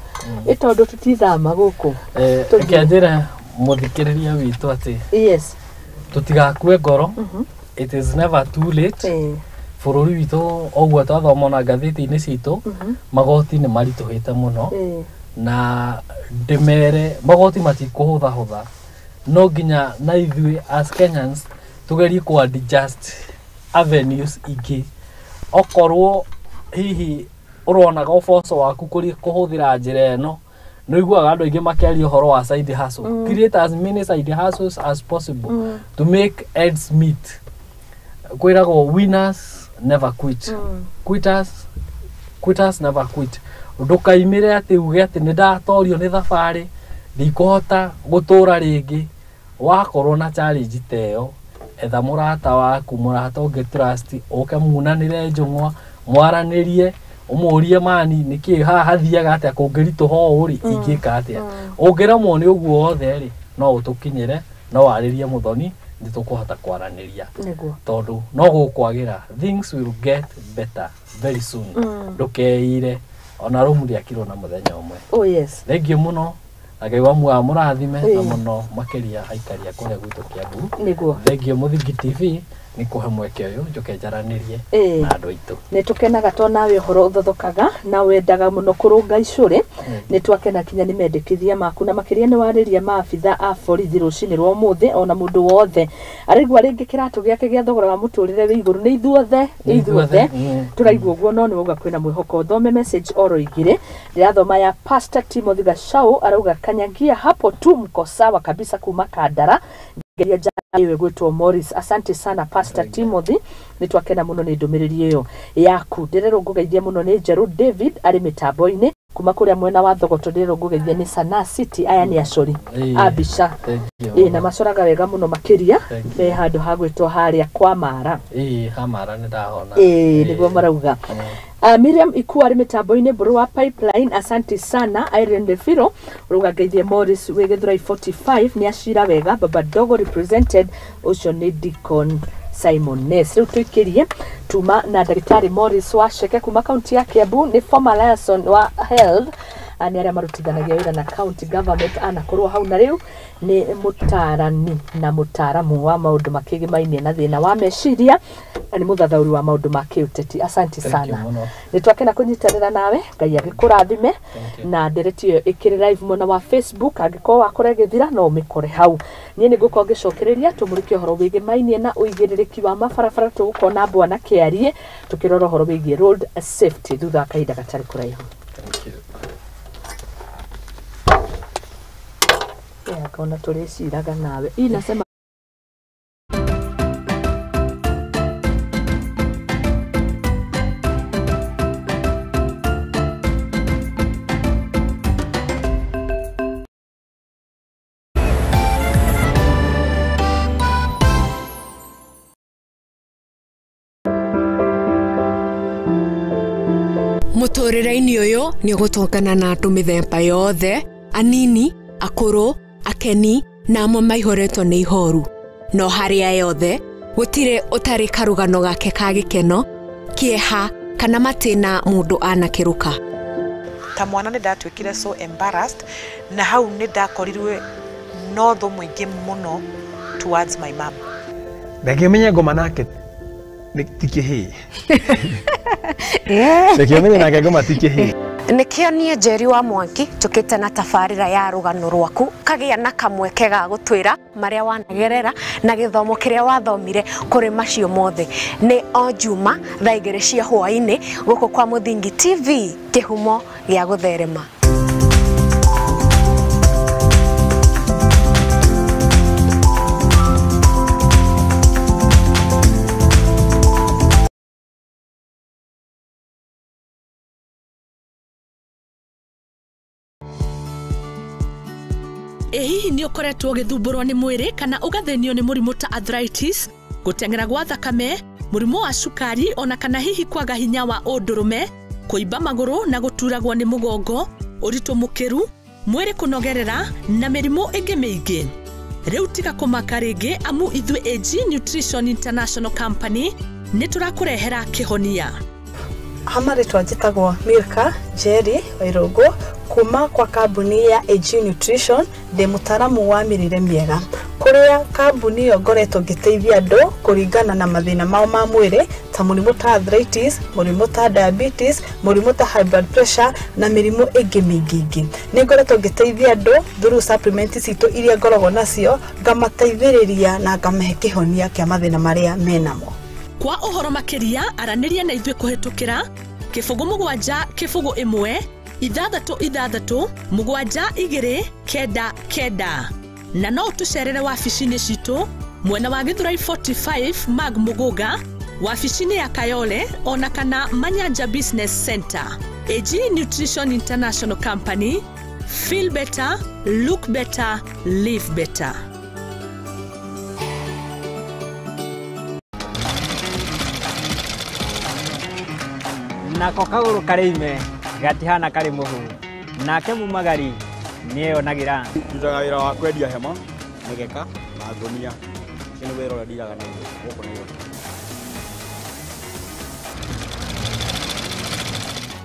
ĩ tondũ tũtithama gũkũ. Tũthiĩ.
Reke njĩre mũthikĩrĩria witũ atĩ tũtigakue ngoro. It is never too late. Bũrũri witũ ũguo twathoma ona ngathĩti-inĩ citũ, magoti nĩ maritũhĩte mũno. Na ndĩmere magoti matikũhũthahũtha, no nginya na ithuĩ as Kenyans tũgerie kũ adjust avenues ingĩ, okorwo Hihi ũronaga ũboco waku kũhũthĩra njĩra ĩno, nĩ ũiguaga andũ aingĩ makĩaria ũhoro wa side hustle. Create as many side hustles as possible to make ends meet. Kwĩragwo winners never quit, quitters never quit. Ndũkaimĩre atĩ uge atĩ nĩ ndatorio nĩ thabarĩ, ndikũhota gũtũra rĩngĩ. Wakorwo na challenge ta ĩyo, etha mũrata waku, mũrata ũngĩ trust, ũke munanĩre njũng'wa, mwaranĩrie, ũmũrie mani nĩkĩ haha hathiaga atĩa, kũngĩritũha ũũ rĩ ingĩka atĩa. Ũngĩremwo nĩ ũguo wothe rĩ, no ũtũkinyĩre, no warĩrie Mũthoni, nĩ tũkũhota kwaranĩria.
Nĩguo.
Tondũ no gũkwagĩra, things will get better very soon. Ndũkeire, ona rumu rĩakirwo na mũthenya ũmwe.
Oh yes.
Thengiũ mũno, na Ngai wa muoyo amũrathime, na mũno makĩria aikari a kũrĩa gwitũ Kiambu.
Nĩguo.
Thengiũ Mũthingi TV nĩ kũhe mweke ũyũ njoke njaranĩrie na andũ aitũ.
Nĩ tũkenaga to nawe ũhoro ũthothokaga na wendaga mũno kũrũnga icũrĩ. Nĩ twakena kinya nĩ mendekithia maku, na makĩria nĩ warĩria maabitha a borithi rũcinĩ rwa ũmũthĩ, ona mũndũ wothe araigua rĩngĩ kĩratũ gĩake gĩa thogora wa mũtũrĩre wĩ igũrũ. Nĩ ithuothe, nĩ ithuothe tũraigua ũguo, no nĩ wauga kwĩna mwĩhoko. Thome message oro igĩrĩ ndĩrathoma ya Pastor Timothy Gachau, arauga kanyagia hapo tu mko sawa kabisa, kuma Kandara ngeria ĩyo ĩgwĩtwo Morris. Asante sana Pastor Timothy, nĩ twakena mũno nĩ ndũmĩrĩri ĩyo yaku. Ndĩrerwo ngũgeithie mũno nĩ Njerũ David arĩ mĩtambo-inĩ kuma kũrĩa mwena wa Thogoto. Ndĩrerwo ngũgeithie nĩ Sana City, aya nĩ acori a mbica.
Thengiũ.
Na macoraga wega mũno makĩria.
Thank you.
Me handũ hagwĩtwo harĩa kwa Mara.
Ĩĩ, hamara nĩ ndahona.
Ĩĩ, nĩguo marauga. Miriam Ikua arĩ mĩtambo-inĩ mbũrũ wa Pipeline, asante sana. Irene Refiro ũrauga ngeithie Morris wĩ Gĩthurai 45, nĩ acira wega, Baba Dogo represented, ũcio nĩ Deacon Simon Ness. Rĩu tũikĩrie tuma na ndagĩtarĩ Morris Wacheke kuma kaunti ya Kiambu, nĩ former liaison wa health, nĩ arĩa marutithanagia wĩra na county government, anakorwo hau, na rĩu nĩ mũtarani na mũtaaramu wa maũndũ makĩgĩmainie na thĩna wa meciria, na nĩ mũthathaũri wa maũndũ ma kĩũteti. Asante
Thank you
sana.
mũno.
Nĩ twakena kũnyitanĩra nawe, Ngai agĩkũrathime.
Thank you.
Na ndereti ĩyo ĩkĩrĩ live mwena wa Facebook, angĩkorwo wakora ĩgĩthira no ũmĩkore hau. Niĩ nĩ ngũkorwo ngĩcokereria tũmũrĩke ũhoro wĩgĩmainie na ũigĩrĩrĩki wa mabarabara, tũgũkorwo na Bwana Kĩarie tũkĩrora ũhoro wĩgiĩ road safety thutha wa kahinda gatarĩ kũraihu.
Thank you.
Akona tũrĩciraga nawe inasema.
Mũtũrĩre-inĩ ũyũ nĩ ũgũtũngana na andũ mĩthemba yothe, anini, akũrũ, akeni na amwe maihũrĩtwo nĩ ihoru. No harĩa yothe gũtirĩ ũtarĩ karũgano gake ka gĩkeno, kĩeha kana matĩna mũndũ anakĩrũka.
Ta mwana nĩ ndatuĩkire so embarrassed, na hau nĩ ndakorirwe no thũ mũingĩ mũno towards my mom.
Reke menye ngoma nake nĩ ti kĩhĩĩ. Reke menye nake ngoma ti kĩhĩĩ.
Nĩkĩo niĩ Njeri wa Mwangi njũkĩte na tabarĩra ya rũgano rwaku, kagĩa na kamweke ga gũtwĩra marĩa wanagerera na gĩthomo kĩrĩa wathomire kũrĩ macio mothe. Nĩ o Juma thaa 2 cia hwaĩ-inĩ gũkũ kwa Mũthingi TV, kĩhumo gĩa gũtherema.
Ĩ hihi nĩ ũkoretwo ũgĩthumbũrwo nĩ mwĩrĩ kana ũgathĩnio nĩ mũrimũ ta arthritis, gũteng'era gwa thakame, mũrimũ wa cukari, ona kana hihi kwaga hinya wa ũndũrũme, kũimba magũrũ na gũturagwo nĩ mũgongo, ũritũ mũkĩru, mwĩrĩ kũnogerera na mĩrimũ ĩngĩ mĩingĩ? Rĩu tiga kũmaka rĩngĩ, amu ithuĩ AG Nutrition International Company nĩ tũrakũrehera kĩhonia.
Hama rĩtwa njĩtagwo Milka Njeri Wairũngũ kuma kwa kambuni ya AG Nutrition, ndĩ mũtaaramu wa mĩrĩre mĩega, kũrĩa kambuni ĩyo ngoretwo ngĩteithia andũ kũringana na mathĩna mao ma mwĩrĩ ta mũrimũ ta arthritis, mũrimũ ta diabetes, mũrimũ ta high blood pressure na mĩrimũ ĩngĩ mĩingĩ ĩngĩ. Nĩ ngoretwo ngĩteithia andũ through supplement citũ iria ngoragwo nacio, ngamateithĩrĩria na ngamahe kĩhonia kĩa mathĩna marĩa menamo.
Kwa ũhoro makĩria aranĩria na ithuĩ kũhĩtũkĩra 0 7 0 1 6 6 7 2 9 9 na no ũtũcerere wabici-inĩ citũ mwena wa Githurai 45 Mag Muguga, wabici-inĩ ya Kayole ona kana Manyanja Business Center. AG Nutrition International Company, feel better, look better, live better.
Nako kagũrũ karĩ ime gatihana karĩ mũhu nake mumagari nĩeyonagĩra.
Ndutaga wĩra wa kwendia hema, mĩgeka na ngũnia. Ũcio nĩ wĩra ũrĩa ndiraga naguo gũkũ Nairobi.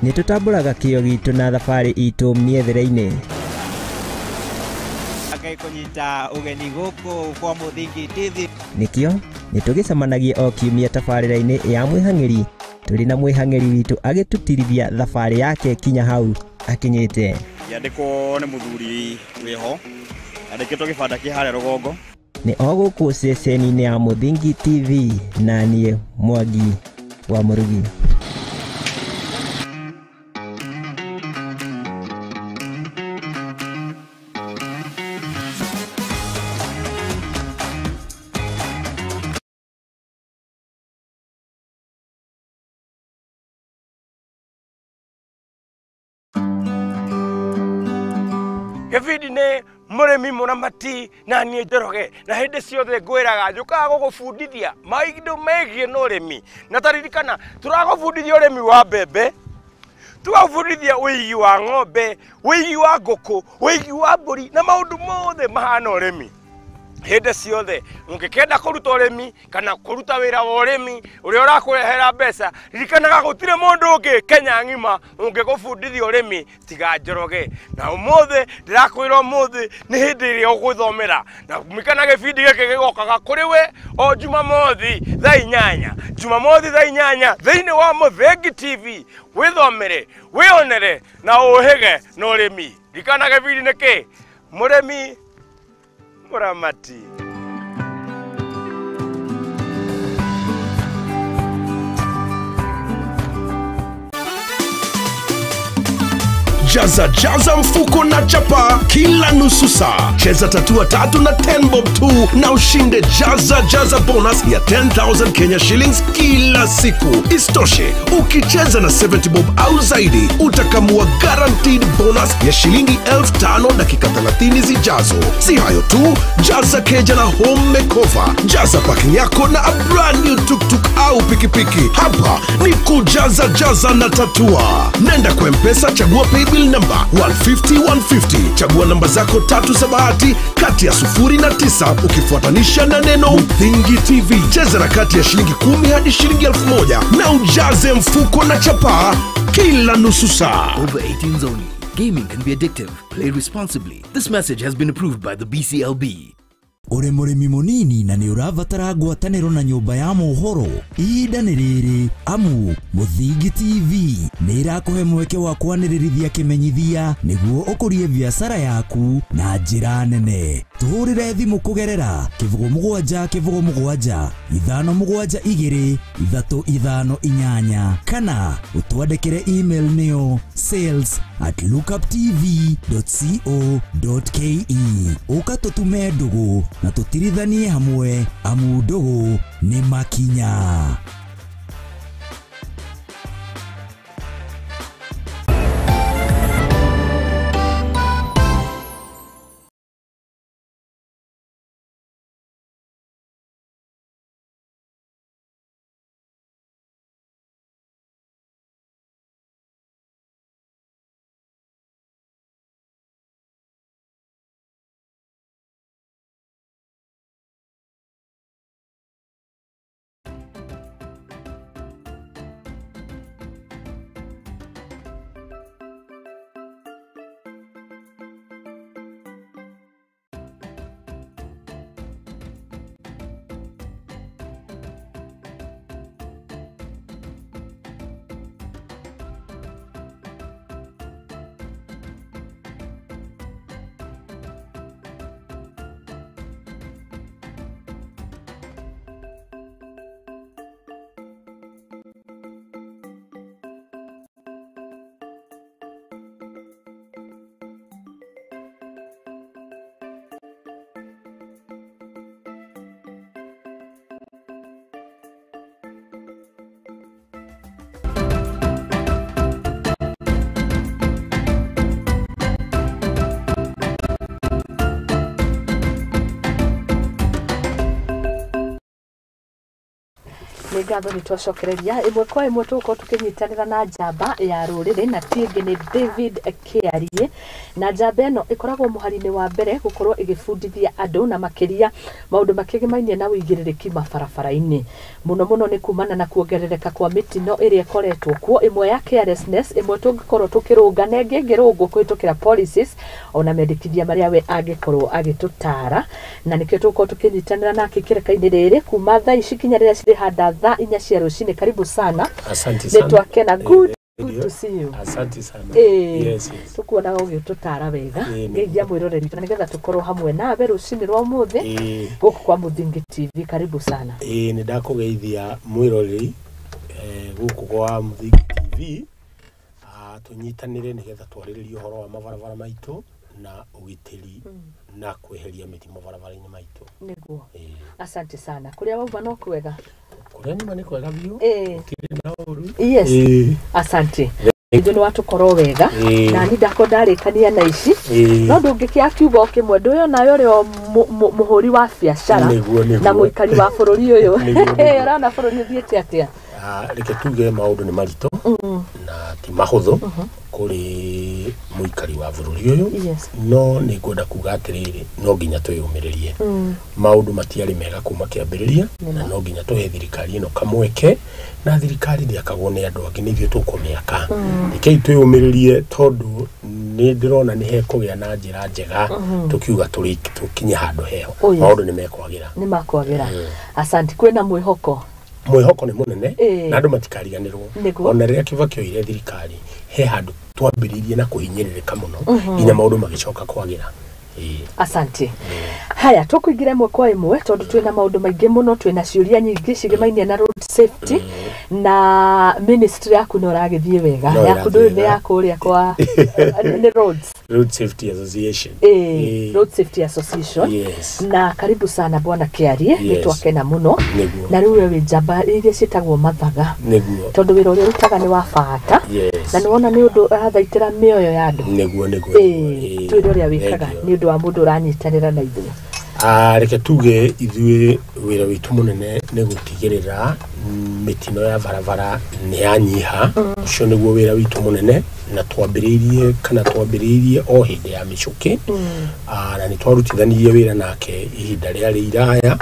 Nĩ tũtambũraga kĩo gitũ na thabarĩ itũ mĩethere-inĩ.
Ngai kũnyita ũgeni gũkũ kwa Mũthingi TV.
Nĩkĩo nĩ tũgĩcemanagia o kiumia tabarĩra-inĩ ya Mwĩhang'ĩri tũrĩ na mwĩhang'ĩri witũ agĩtũtirithia thabarĩ yake kinya hau akinyĩte.
Yandĩkwo nĩ mũthuri wĩho yandĩkĩtwo gĩbanda kĩ harĩa rũgongo.
Nĩ o gũkũ ceceni-inĩ ya Mũthingi TV na niĩ Mwangi wa Mũrugi.
Gĩbindi nĩ mũrĩmi mũramati na niĩ Njoroge, na hĩndĩ ciothe ngwĩraga njũkaga gũgũbundithia maũndũ megiĩ na ũrĩmi. Na taririkana tũragũbundithia ũrĩmi wa mbembe, tũgagũbundithia ũigi wa ng'ombe, ũigi wa ngũkũ, ũigi wa mbũri na maũndũ mothe mahana ũrĩmi. Hĩndĩ ciothe ũngĩkenda kũruta ũrĩmi kana kũruta wĩra wa ũrĩmi ũrĩa ũrakũrehera mbeca, ririkanaga gũtirĩ mũndũ ũngĩ Kenya ng'ima ũngĩgũbundithia ũrĩmi tiga Njoroge. Na ũmũthĩ ndĩrakwĩra ũmũthĩ nĩ hĩndĩ ĩrĩa ũgwĩthomera, na ririkana gĩbindi gĩkĩ gĩgokaga kũrĩ we o Jumamothi thaa 8, Jumamothi thaa 8 thĩinĩ wa Mũthingi TV. Wĩthomere, wĩonere na ũhĩge na ũrĩmi. Ririkana gĩbindi nĩ kĩ? Mũrĩmi Mũramati.
Jaza jaza mfuko na chapa kila nusu saa. Cheza tatua 3 na 10 bob tu na ushinde jaza jaza bonus ya 10,000 Kenya shillings kila siku. Isitoshe, ukicheza na 70 bob au zaidi utakamua guaranteed bonus ya shilingi 5,000 dakika 30 zijazo. Si hayo tu, jaza keja na home makeover, jaza parking yako na a brand new tuktuk au pikipiki. Hapa ni kujaza jaza na tatua. Nenda kwa M-Pesa, chagua paybill number 150 150. Chagua namba zako 3 za bahati kati ya 0 na 9 ukifuatanisha na neno Muthingi TV. Cheza na kati ya shilingi 10 hadi shilingi 1,000 na ujaze mfuko na chapaa kila nusu saa.
Over 18 only. Gaming can be addictive. Play responsibly. This message has been approved by the BCLB.
Uri mũrĩmi mũnini na nĩ ũrabatara ngwatanĩro na nyũmba ya mohoro, ihinda nĩ rĩrĩ amu Mũthingi TV nĩ ĩrakũhe mweke wa kwanĩrĩrithia kĩmenyithia nĩguo ũkũrie biacara yaku na njĩra nene. Tũhũrĩre thimũ kũgerera 07 07 5 7 2 3 5 8 kana ũtwandĩkĩre email nĩyo sales@lookuptv.co.ke. Ũka tũtume ndũgũ na tũtirithanie hamwe amu ndũgũ nĩ makinya.
Nĩ ngatho nĩ twacokereria ĩmwe kwa ĩmwe. Tũgũkorwo tũkĩnyitanĩra na njamba ya rũrĩrĩ na ti ĩngĩ nĩ David Kĩarie, na njamba ĩno ĩkoragwo mũhari-inĩ wa mbere gũkorwo ĩgĩbundithia andũ na makĩria maũndũ makĩgĩmainie na ũigĩrĩrĩki mabarabara-inĩ, mũno mũno nĩ kumana na kuongerereka kwa mĩtino ĩrĩa ĩkoretwo kuo, ĩmwe ya carelessness, ĩmwe tũngĩkorwo tũkĩrũnga na ĩngĩ ĩngĩrũngwo kũhĩtũkĩra policies ona mendekithia marĩa we angĩkorwo agĩtũtara. Na nĩkĩo tũgũkorwo tũkĩnyitanĩra nake kĩreka-inĩ rĩrĩ kuma thaa ici kinya rĩrĩa cirĩhanda thaa 4 cia rũcinĩ. Karibu sana.
Asante
Nĩ
sana.
twakena. Good to see you.
Asante sana. Yes.
Tukuonaga ũgĩtũtara wega.
Nĩguo.
Ngeithia mwĩroreri witũ na nĩgetha tũkorwo hamwe nawe rũcinĩ rwa ũmũthĩ gũkũ kwa Mũthingi TV. Karibu sana.
Ĩĩ, nĩ ndakũgeithia mwĩroreri gũkũ kwa Mũthingi TV. Tũnyitanĩre nĩgetha twarĩrĩrie ũhoro wa mabarabara maitũ na ũgitĩri na kweheria mĩtino barabara-inĩ maitũ.
Nĩguo, asante sana. Kũrĩa wauma no kwega?
Kũrĩa nyuma nĩ kwega biũ. Gũtirĩ na ũru.
Asante, ithuĩ nĩ watũkorwo wega. Na ni ndako ndarĩkania na ici no ndũngĩkĩaga kiugo o kĩmwe ndũyũ nawe ũrĩ o mũhũri wa biacara
Nĩguo.
na mũikari wa bũrũri ũyũ.
Nĩguo.
Ũrona bũrũri ũthiĩte atĩa?
Reke tuge maũndũ nĩ maritũ na ti mahũthũ kũrĩ mũikari wa bũrũri ũyũ, no nĩ ngwenda kuga atĩrĩrĩ, no nginya twĩyũmĩrĩrie. Maũndũ matiarĩ mega kuma kĩambĩrĩria na no nginya tũhe thirikari ĩno kamweke, na thirikari ndĩakagwo nĩ andũ angĩ, nĩ ithuĩ tũkũmĩaka. Rekei twĩyũmĩrĩrie tondũ nĩ ndĩrona nĩ hekũgĩa na njĩra njega. Tũkiuga tũkinye handũ heho, maũndũ nĩ mekwagĩra.
Nĩ makwagĩra. Asante, kwĩna mwĩhoko.
Mwĩhoko nĩ mũnene na andũ matikariganĩrwo ona rĩrĩa Kibaki oire thirikari, he handũ twambĩrĩirie na kũhinyĩrĩrĩka mũno nginya maũndũ magĩcoka kwagĩra.
Asante. Haya, tũkũingĩra ĩmwe kwa ĩmwe tondũ twĩna maũndũ maingĩ mũno, twĩna ciũria nyingĩ cigĩmainie na road safety na ministry yaku nĩ ũragĩthiĩ wega.
No
yaku
ĩrathiĩ
ndũĩ nĩ
wega.
ya kũrĩa kwa nĩ roads.
Road Safety Association.
Road Safety Association.
Yes.
Na karibu sana, bwana Kĩarie. Nĩ twakena mũno. Na rĩu we wĩ njamba iria ciĩtagwo mathaga tondũ wĩra ũrĩa ũrutaga nĩ wa bata na nĩ wona nĩ ũndũ ũrathaitĩra mĩoyo ya andũ.
Nĩguo.
Twĩre ũrĩa wĩkaga
Thank you.
nĩ ũndũ wa mũndũ ũranyitanĩra na ithuĩ.
Reke tuge ithuĩ wĩra witũ mũnene nĩ gũtigĩrĩra mĩtino ya barabara nĩ yanyiha. Ũcio nĩguo wĩra witũ mũnene, na twambĩrĩirie kana twambĩrĩirie o hĩndĩ ya mĩcũkĩ. Na nĩ twarutithanirie wĩra nake ihinda rĩarĩ iraya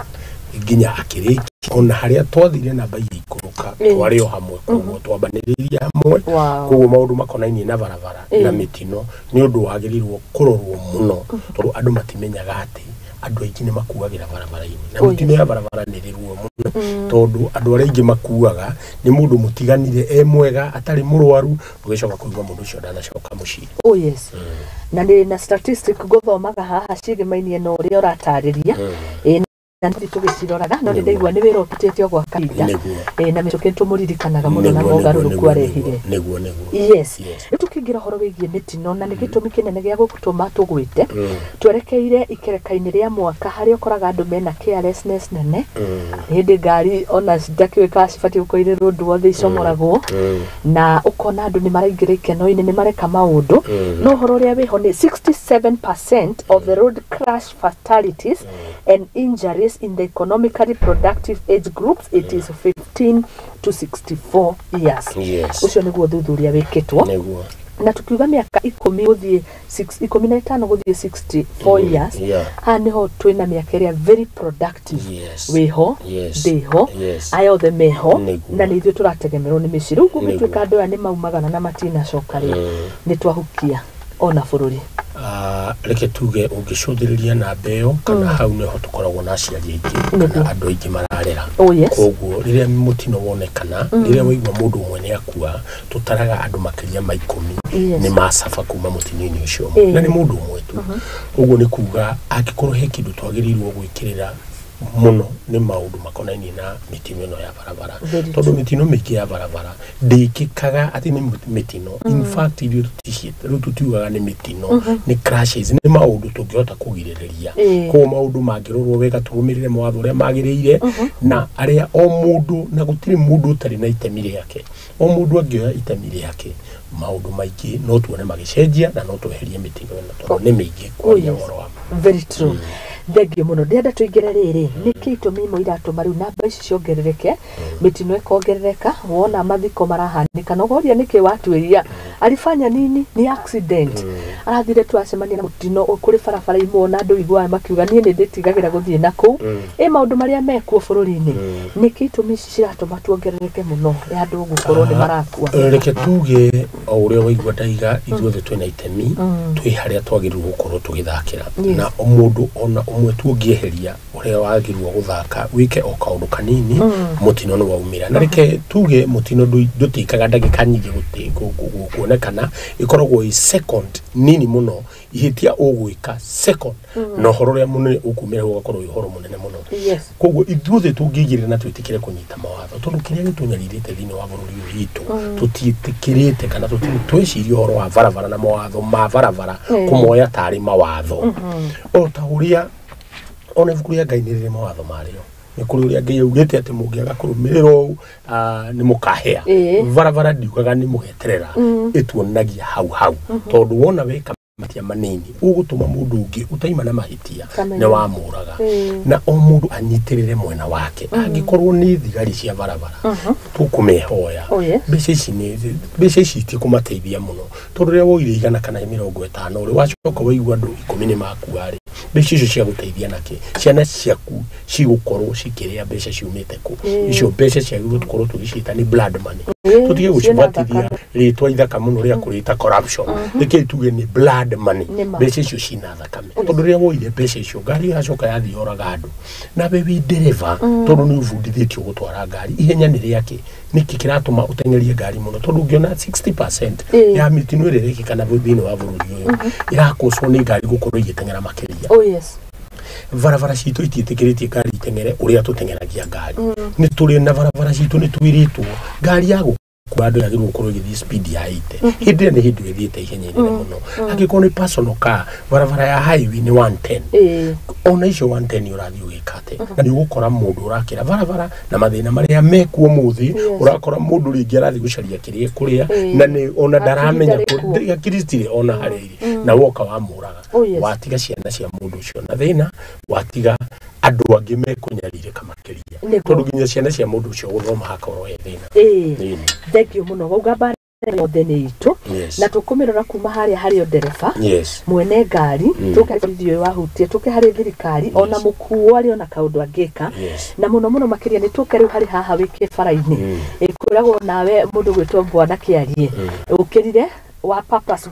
nginya akĩrĩkia, ona harĩa twathire namba igĩikũrũka twarĩ o hamwe, koguo twambanĩrĩirie hamwe. Koguo maũndũ makonainie na barabara na mĩtino nĩ ũndũ wagĩrĩirwo kũrorwo mũno tondũ andũ matimenyaga atĩ andũ aingĩ nĩ makuagĩra barabara-inĩ na mĩtino ya barabara nĩ ĩrĩ ruo mũno tondũ andũ arĩa aingĩ makuaga nĩ mũndũ mũtiganire e mwega atarĩ mũrwaru, ũgĩcoka kũigua mũndũ ũcio ndanacoka mũciĩ.
Oh yes. Na nĩ na statistic ngũthomaga haha ciĩgĩmainie na ũrĩa ũratarĩria. Na nĩ tũgĩciroraga no nĩ ndaigua nĩ wĩra ũrutĩte o gwa kahinda. Na mĩcũkĩ nĩtũmũririkanaga mũno na mogarũrũku arehire.
Nĩguo.
Yes, rĩu tũkĩingĩra ũhoro wĩgiĩ mĩtino na nĩ gĩtũmi kĩnene gĩa gũtũma tũgwĩte, twerekeire ikereka-inĩ rĩa mwaka harĩa ũkoraga andũ mena carelessness nene. Hĩndĩ ngari ona ndakĩũĩ kana cibatiĩ gũkorwo irĩ road wothe icomoragwo na ũkona andũ nĩ maraingĩra ikeno-inĩ, nĩ mareka maũndũ. No ũhoro ũrĩa wĩho nĩ 67% of the road crash fatalities and injuries in the economically productive age groups, it is 15 to 64 years. Ũcio nĩguo ũthuthuria wĩkĩtwo. Na tukiuga mĩaka 10 gũthiĩ 15 gũthiĩ 64 years, haha nĩho twĩna mĩaka ĩrĩa very productive. Wĩho, ndĩho, aya othe meho. Na nĩ ithuĩ tũrategemerwo nĩ mĩciĩ. Rĩu kũngĩtuĩka andũ aya nĩ maumagana na matinacoka rĩ, nĩ twahukia ona bũrũri.
Reke tuge ũngĩcũthĩrĩria namba ĩyo kana hau nĩho tũkoragwo na aciari aingĩ kana andũ aingĩ mararera. Koguo rĩrĩa mũtino wonekana, rĩrĩa waigua mũndũ ũmwe nĩ akua, tũtaraga andũ makĩria ma 10 nĩ macaba kuma mũtino-inĩ ũcio ũmwe. Na nĩ mũndũ ũmwe tu. Ũguo nĩ kuga angĩkorwo he kĩndũ twagĩrĩirwo gwĩkĩrĩra mũno nĩ maũndũ makonainie na mĩtino ĩno ya barabara, tondũ mĩtino mĩingĩ ya barabara ndĩkĩkaga atĩ nĩ mĩtino. In fact, ithuĩ rĩu tũtiugaga nĩ mĩtino, nĩ crashes, nĩ maũndũ tũngĩhota kũgirĩrĩria. Koguo maũndũ mangĩrorwo wega, tũrũmĩrĩre mawatho ũrĩa magĩrĩire na arĩa o mũndũ, na gũtirĩ mũndũ ũtarĩ na itemi rĩake, o mũndũ angĩoya itemi rĩake, maũndũ maingĩ no tuone magĩcenjia na no tweherie mĩtino ĩno tondũ nĩ mĩingĩ kwaria ũhoro wa ma.
Very true. Thengio mũno. Ndĩrenda tũingĩre rĩrĩ, nĩkĩ itũmi imwe iratũma rĩu namba ici ciongerereke, mĩtino ĩkongerereka, wona mathiko marahanĩka na ũkoria nĩkĩ watuĩria alifanya nini, ni accident, arathire tu acemania na mũtino kũrĩ barabara imwe, ona andũ iguaga makiuga niĩ nĩ ndĩtigagĩra gũthiĩ na kũu. Ĩ maũndũ marĩa mekuo bũrũri-inĩ, nĩkĩ itũmi ici ciratũma tuongerereke mũno ya andũ gũkorwo nĩ marakua?
Reke tuge o ũrĩa waigua ndaiga, ithuothe twĩna itemi, twĩ harĩa twagĩrĩirwo gũkorwo tũgĩthakĩra, na mũndũ ona ũmwe tuongĩeheria ũrĩa wagĩrĩirwo gũthaka wĩke o kaũndũ kanini, mũtino nĩ waumĩra. Na reke tuge mũtino ndũtĩkaga ndagĩka nyingĩ kuonekana, ĩkoragwo ĩ second nini mũno, ihĩtia ũgwĩka second, na ũhoro ũrĩa mũnene ũkumĩra ũgakorwo wĩ ũhoro mũnene mũno. Koguo ithuothe tũngĩigĩrĩra na twĩtĩkĩre kũnyita mawatho, tondũ kĩrĩa gĩtũnyarirĩte thĩinĩ wa bũrũri ũyũ witũ, tũtiĩtĩkĩrĩte kana tũtirĩ tweciria ũhoro wa barabara na mawatho ma barabara, kũmoya tarĩ mawatho, o ta ũrĩa ona ibuku rĩa Ngai nĩ rĩrĩ mawatho marĩo. Nĩ kũrĩ ũrĩa Ngai augĩte atĩ mũngĩaga kũrũmĩrĩra ũũ, nĩ mũkahĩa. Barabara ndiugaga nĩ mũgeterera, ĩtuonagia hau hau, tondũ wona weka mahĩtia manini ũgũtũma mũndũ ũngĩ ũtaima na mahĩtia nĩ wamũraga. Na o mũndũ anyitĩrĩre mwena wake, angĩkorwo nĩ thigari cia barabara, tũkũmehoya mbeca ici nĩ mbeca ici itikũmateithia mũno, tondũ rĩrĩa woire 100 kana 50 rĩ, wacoka waigua andũ 10 nĩ makua rĩ, mbeca icio cia gũteithia nakĩ? Ciana ciaku cigũkorwo cikĩrĩa mbeca ciumĩte kũ? Icio mbeca ciagĩrĩirwo tũkorwo tũgĩciĩta nĩ blood money. Tũtige
Ciĩna
gũcibatithia
thakame.
Rĩtwa ithaka mũno rĩa kũrĩta corruption, reke tuge nĩ blood money.
Nĩ ma.
Mbeca icio cina thakame, tondũ rĩrĩa woire mbeca icio, ngari ĩracoka yathiĩ yoraga andũ, nawe wĩ ndereba, tondũ nĩ ũbundithĩtio gũtwara ngari ihenya nĩ rĩake, nĩkĩ kĩratũma ũteng'erie ngari mũno? Tondũ ũngĩona 60% ya mĩtino ĩrĩa ĩrekĩka thĩinĩ wa bũrũri ũyũ ĩrakũcwo nĩ ngari gũkorwo igĩteng'era makĩria. Barabara citũ itiĩtĩkĩrĩtie ngari iteng'ere ũrĩa tũteng'eragia ngari. Nĩ tũrĩ na barabara citũ, nĩ twĩrĩtwo ngari ya gũkua andũ yagĩrĩirwo gũkorwo ĩgĩthiĩ speed ya 80. Hĩndĩ ĩyo nĩ hĩndĩ ĩthiĩte ihenya inene mũno. Angĩkorwo nĩ personal car, barabara ya highway nĩ 110. Ona icio 110 ũrathiĩ ũgĩka atĩ? Na nĩ ũgũkora mũndũ ũrakĩra barabara na mathĩna marĩa mekuo mũthĩ, ũrakora mũndũ rĩngĩ arathiĩ gũcaria kĩrĩa ekũrĩa, na nĩ ona ndaramenya
Hakiri ndarĩ kuo.
Hakiri citirĩ ona harĩa irĩ, na woka wamũraga, watiga ciana cia mũndũ ũcio na thĩna, watiga andũ angĩ mekũnyarirĩka makĩria, tondũ nginya ciana cia mũndũ ũcio gũthoma hakorwo he thĩna. Ĩni.
Thengio mũno. Wauga mbara yothe nĩ itũ, na tũkũmĩrora kuma harĩa harĩ o ndereba, mwene ngari, tũke borithi ũyũ wahutie, tũke harĩ thirikari, ona mũkuo arĩ ona kaũndũ angĩka, na mũno mũno makĩria nĩ tũke rĩu harĩ haha wĩ kĩbara-inĩ. Ĩkwĩragwo nawe mũndũ gwĩtwo bwana kĩarie ũkĩrire wa papas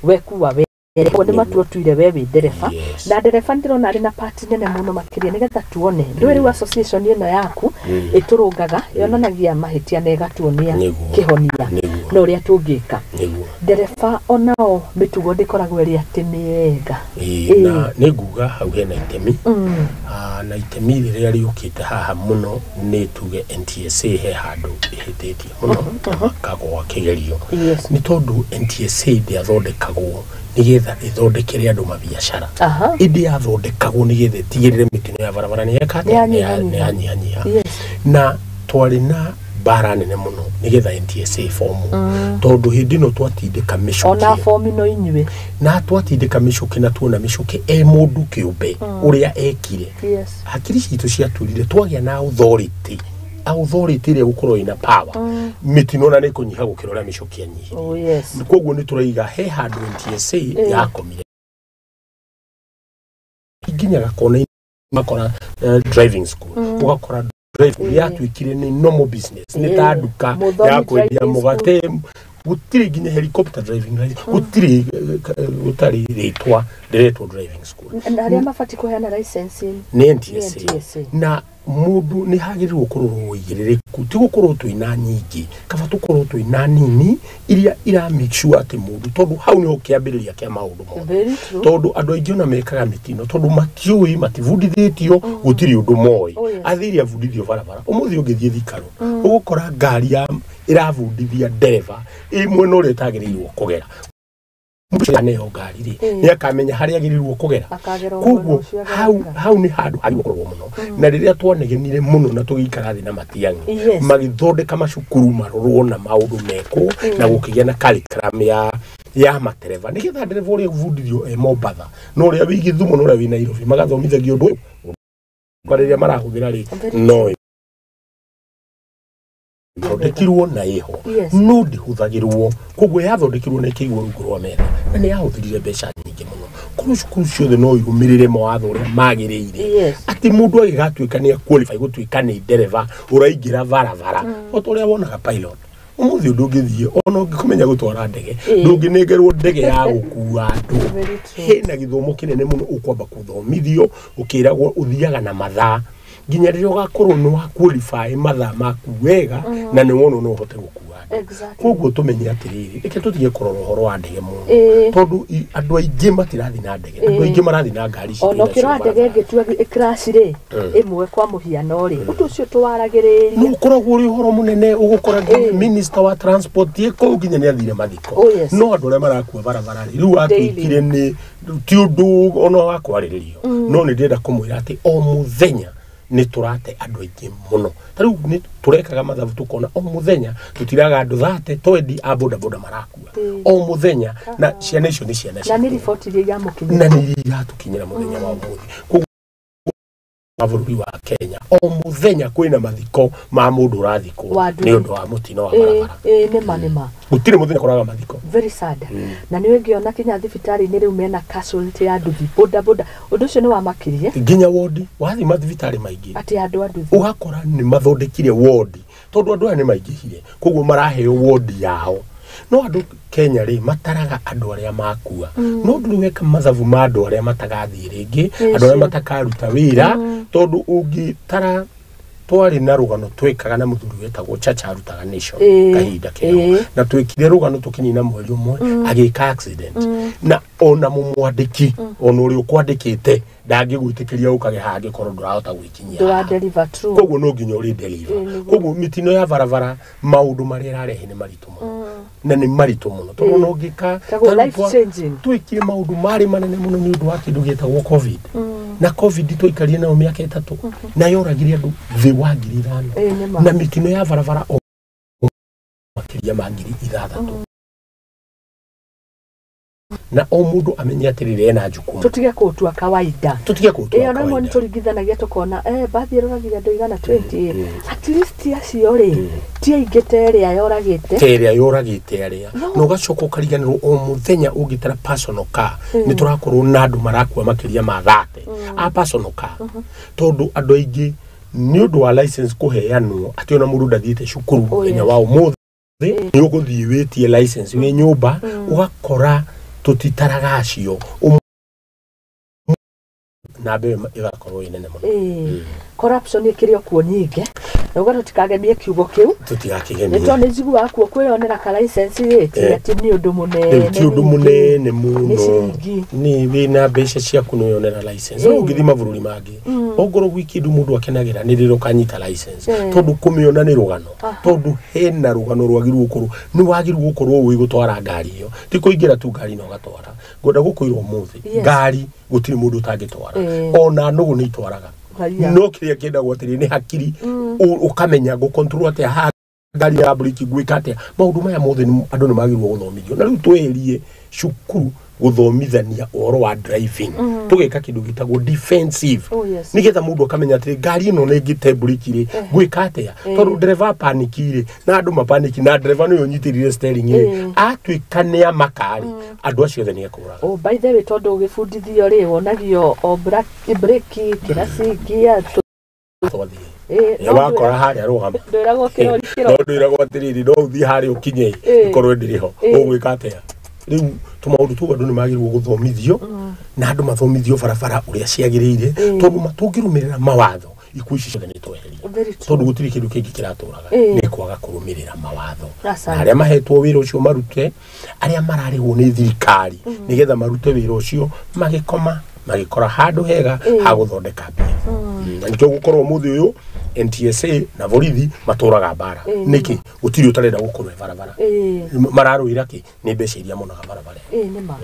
wekua we nĩ matua tuire we wĩ ndereba, na ndereba ndĩrona arĩ na part nene mũno makĩria, nĩgetha tuone ndũĩ rĩu association ĩno yaku ĩtũrũngaga, yonanagia mahĩtia na ĩgatuonia kĩhonia na ũrĩa tũngĩka. Ndereba onao mĩtugo ndĩkoragwo ĩrĩ atĩ mĩega.
Na nĩ nguga hau hena itemi. Na itemi rĩrĩa rĩũkĩte haha mũno nĩ tuge NTSA he handũ ĩhĩtĩtie mũno na makagwa kĩgerio, nĩ tondũ NTSA ndĩathondekagwo nĩgetha ĩthondekere andũ mabiacara, ĩndĩ yathondekagwo nĩgetha ĩtigĩrĩre mĩtino ya barabara nĩ yeka atĩa?
Nĩ
Nĩ yanyihanyiha. Na twarĩ na mbara nene mũno nĩgetha NTSA ĩbomwo, tondũ hĩndĩ ĩno twatindĩka mĩcuki
Ona bomi no inyuĩ.
Na twatindĩka mĩcuki na tuona mĩcuki e mũndũ kĩũmbe ũrĩa ekire, hakiri citũ ciaturire twagĩa na authority, authority ĩrĩa ĩgũkorwo ĩna power, mĩtino ona nĩ ĩkũnyiha gũkĩra ũrĩa mĩcuki yanyihirie. Koguo nĩ tũraiga he handũ NTSA yakomire nginyaga kona makora driving school, ũgakora driving yatuĩkire nĩ normal business, nĩ ta nduka
Mũthomi
ya kwendia
driving.
mũgate. Gũtirĩ nginya helicopter driving license, gũtirĩ gũtarĩ rĩtwa rĩretwo driving school.
Na arĩa mabatiĩ kũheana license
nĩ NTSA.
NTSA.
Na mũndũ nĩ hagĩrĩirwo kũrorwo ũigĩrĩrĩku, ti gũkorwo twĩna nyingĩ, kaba tũkorwo twĩna nini iria ira make sure atĩ mũndũ, tondũ hau nĩho kĩambĩrĩria kĩa maũndũ mothe.
Very true.
Tondũ andũ aingĩ ona mekaga mĩtino tondũ matiũĩ, matibundithĩtio, gũtirĩ ũndũ moĩ. Athire abundithio barabara. Ũmũthĩ ũngĩthiĩ thikaro, ũgũkora ngari ya ĩrabundithia ndereba ĩ mwena ũrĩa ĩtagĩrĩirwo kũgera. Mũndũ ũcio aneo ngari rĩ, nĩ akamenya harĩa agĩrĩirwo kũgera.
Akagera mwena
Koguo
ũcio.
Hau hau nĩ handũ hagĩrĩirwo kũrorwo mũno, na rĩrĩa twanegenire mũno na tũgĩikara thĩ na Matiang'i, magĩthondeka macukuru marorwo na maũndũ mekwo, na gũkĩgĩa na curriculum ya Ya matereba nĩgetha ndereba ũrĩa ũbundithio e Mombatha na ũrĩa wĩ Gĩthumo na ũrĩa wĩ Nairobi magathomithagio ũndũ ũyũ kwa rĩrĩa marahũthĩra rĩ no ĩthondekirwo na ĩho no ndĩhũthagĩrwo koguo yathondekirwo na ĩkĩigwo rungu rwa metha na nĩ yahũthĩrire mbeca nyingĩ mũno. Korwo cukuru ciothe no irũmĩrĩre mawatho ũrĩa magĩrĩire atĩ mũndũ agĩgatuĩka nĩ qualify gũtuĩka nĩ ndereba ũraingĩra barabara o ta ũrĩa wonaga pilot. Ũmũthĩ ndũngĩthiĩ ona ũngĩkũmenya gũtwara ndege ndũngĩnengerwo ndege ya gũkua andũ. Hena gĩthomo kĩnene mũno ũkwamba kũthomithio ũkĩragwo ũthiaga na mathaa nginya rĩrĩa ũgakorwo nĩ wa qualify mathaa maku wega na nĩ wona no ũhote gũkua andũ. Koguo tũmenye atĩrĩrĩ, reke tũtige kũrora ũhoro wa ndege mũno tondũ andũ aingĩ matirathiĩ na ndege, andũ aingĩ marathiĩ na ngari citũ.
Ona ũkĩrora ndege ĩngĩtua ĩcrash rĩ ĩmwe kwa mũhiano rĩ ũndũ ũcio tũwaragĩrĩria
no ũkoragwo ũrĩ ũhoro mũnene ũgũkora minister wa transport ĩ kũu nginya nĩ athire mathiko no andũ arĩa marakua barabara rĩ rĩu atuĩkire nĩ ti ũndũ ona wa kwarĩrĩrio. No nĩ ndĩrenda kũmwĩra atĩ o mũthenya nĩ tũrate andũ aingĩ mũno. Ta rĩu nĩ tũrekaga mathabu tũkona o mũthenya tũtiraga andũ 30 twendi a bodaboda marakua o mũthenya na ciana icio nĩ ciana
na nĩ riboti iria iramũkinyĩra
na nĩ iratũkinyĩra mũthenya wa ũmũthĩ. Koguo bũrũri wa Kenya o mũthenya kwĩna mathiko ma mũndũ ũrathikwo nĩ ũndũ wa mũtino wa barabara.
Nĩ ma
gũtirĩ mũthenya kũraga mathiko.
Very sad. Na nĩ ũngĩona kinya thibitarĩ-inĩ rĩu mena casualty ya nduthi boda boda ũndũ ũcio nĩ wamakirie
nginya wodi wathiĩ mathibitarĩ maingĩ
atĩ andũ a nduthi
ũgakora nĩ mathondekire wodi tondũ andũ aya nĩ maingĩhire koguo maraheo wodi yao. No andũ Kenya rĩ mataraga andũ arĩa makua no ndũrĩ weka mathabu ma andũ arĩa matagathiĩ rĩngĩ andũ arĩa matakaruta wĩra tondũ ũngĩtara twarĩ na rũgano twekaga na mũthuri wetagwo Chacha arutaga Nation kahinda keo na twekire rũgano tũkĩnina mweri ũmwe agĩka accident na ona mũmwandĩki ona ũrĩa ũkwandĩkĩte ndangĩgwĩtĩkĩria ũkage hangĩkorwo ndũrahota gwĩkinyia koguo no nginya ũrĩ deliver. Koguo mĩtino ya barabara maũndũ marĩa ĩrarehe nĩ maritũ mũno na nĩ maritũ mũno tondũ no ngĩka twĩkire maũndũ marĩ manene mũno nĩ ũndũ wa kĩndũ gĩtagwo COVID na COVID twaikarire nayo mĩaka 3 na yoragire andũ thĩ wa 5,000 na mĩtino ya barabara makĩria ma 6,000 na o mũndũ amenye atĩrĩrĩ ena jukumu
tũtige kũũtua kawaida
tũtige kũũtua
kawaida. Ĩyo no tũringithanagia tũkona bathi ĩroragire andũ igana 20 at least acio rĩ ti aingĩ ta ĩrĩa yoragĩte
ta ĩrĩa yoragĩte arĩa na ũgacoka ũkariganĩrwo o mũthenya ũngĩtara personal car nĩ tũrakorwo na andũ marakua makĩria ma 30 a personal car tondũ andũ aingĩ nĩ ũndũ wa license kũheanwo atĩ ona mũndũ ndathiĩte cukuru mũthenya wa ũmũthĩ nĩ ũgũthiĩ wĩtie license wĩ nyũmba ũgakora tũtitaraga acio na mbeũ ĩgakorwo ĩ nene mũno.
Corruption ĩkĩrĩ o kuo nyingĩ na ũga tũtikagemie kiugo kĩu
tũtigakĩgemie
nĩ tondũ nĩ njiguaga kuo kwĩyonera ka license rĩ ti atĩ nĩ ũndũ mũnene
ti ũndũ mũnene mũno nĩ wĩna mbeca ciaku nĩ wĩyonera license no ũngĩthiĩ mabũrũri mangĩ ongorwo gwĩ kĩndũ mũndũ akenagĩra nĩ rĩrĩa ũkanyita license tondũ kũmĩona nĩ rũgano tondũ hena rũgano rwagĩrĩirwo gũkorwo nĩ wagĩrĩirwo gũkorwo ũĩ gũtwara ngari ĩyo ti kũingĩra tu ngari na ũgatwara. Ngwenda gũkwĩra ũmũthĩ ngari gũtirĩ mũndũ ũtangĩtwara ona nũgũ nĩ itwaraga no kĩrĩa kĩendagwo atĩrĩ nĩ hakiri ũkamenya gũ control atĩa ha ngari ya breki gwĩka atĩa. Maũndũ maya mothe andũ nĩ magĩrĩirwo gũthomithio na rĩu tweherie cukuru gũthomithania ũhoro wa driving tũgeka kĩndũ gĩtagwo defensive nĩgetha mũndũ akamenya atĩ ngari ĩno nĩ ĩngĩte breki rĩ gwĩka atĩa tondũ ndereba paniki rĩ na andũ mapaniki na ndereba nĩwe ũnyitĩrĩire steering rĩ atuĩka nĩ amaka rĩ andũ acio othe nĩ ekũraga.
Oh, by the way tondũ ũgĩbundithio rĩ wonagio o breki kĩraci gia
wakora harĩa rũgama
ndwĩragwo kĩrori
no ndwĩragwo atĩrĩrĩ no ũthiĩ harĩa ũkinye ĩkorwo ndĩrĩ ho ũgwĩka atĩa. Rĩu tũmaũndũ tũu andũ nĩ magĩrĩirwo gũthomithio na andũ mathomithio barabara ũrĩa ciagĩrĩire tondũ matũngĩrũmĩrĩra mawatho ikuũ ici ciothe nĩ tweheria tondũ gũtirĩ kĩndũ kĩngĩ kĩratũraga nĩ kwaga kũrũmĩrĩra mawatho na arĩa mahetwo wĩra ũcio marute arĩa mararĩhwo nĩ thirikari nĩgetha marute wĩra ũcio magĩkoma magĩkora handũ hega ha gũthondeka mbia. Na nĩkĩo gũkorwo ũmũthĩ ũyũ NTSA na borithi matũraga mbara. Nĩkĩ? Gũtirĩ ũtarenda gũkorwo e barabara. Mararũĩra kĩ? Nĩ mbeca iria monaga barabara.
Ĩĩ nĩ ma.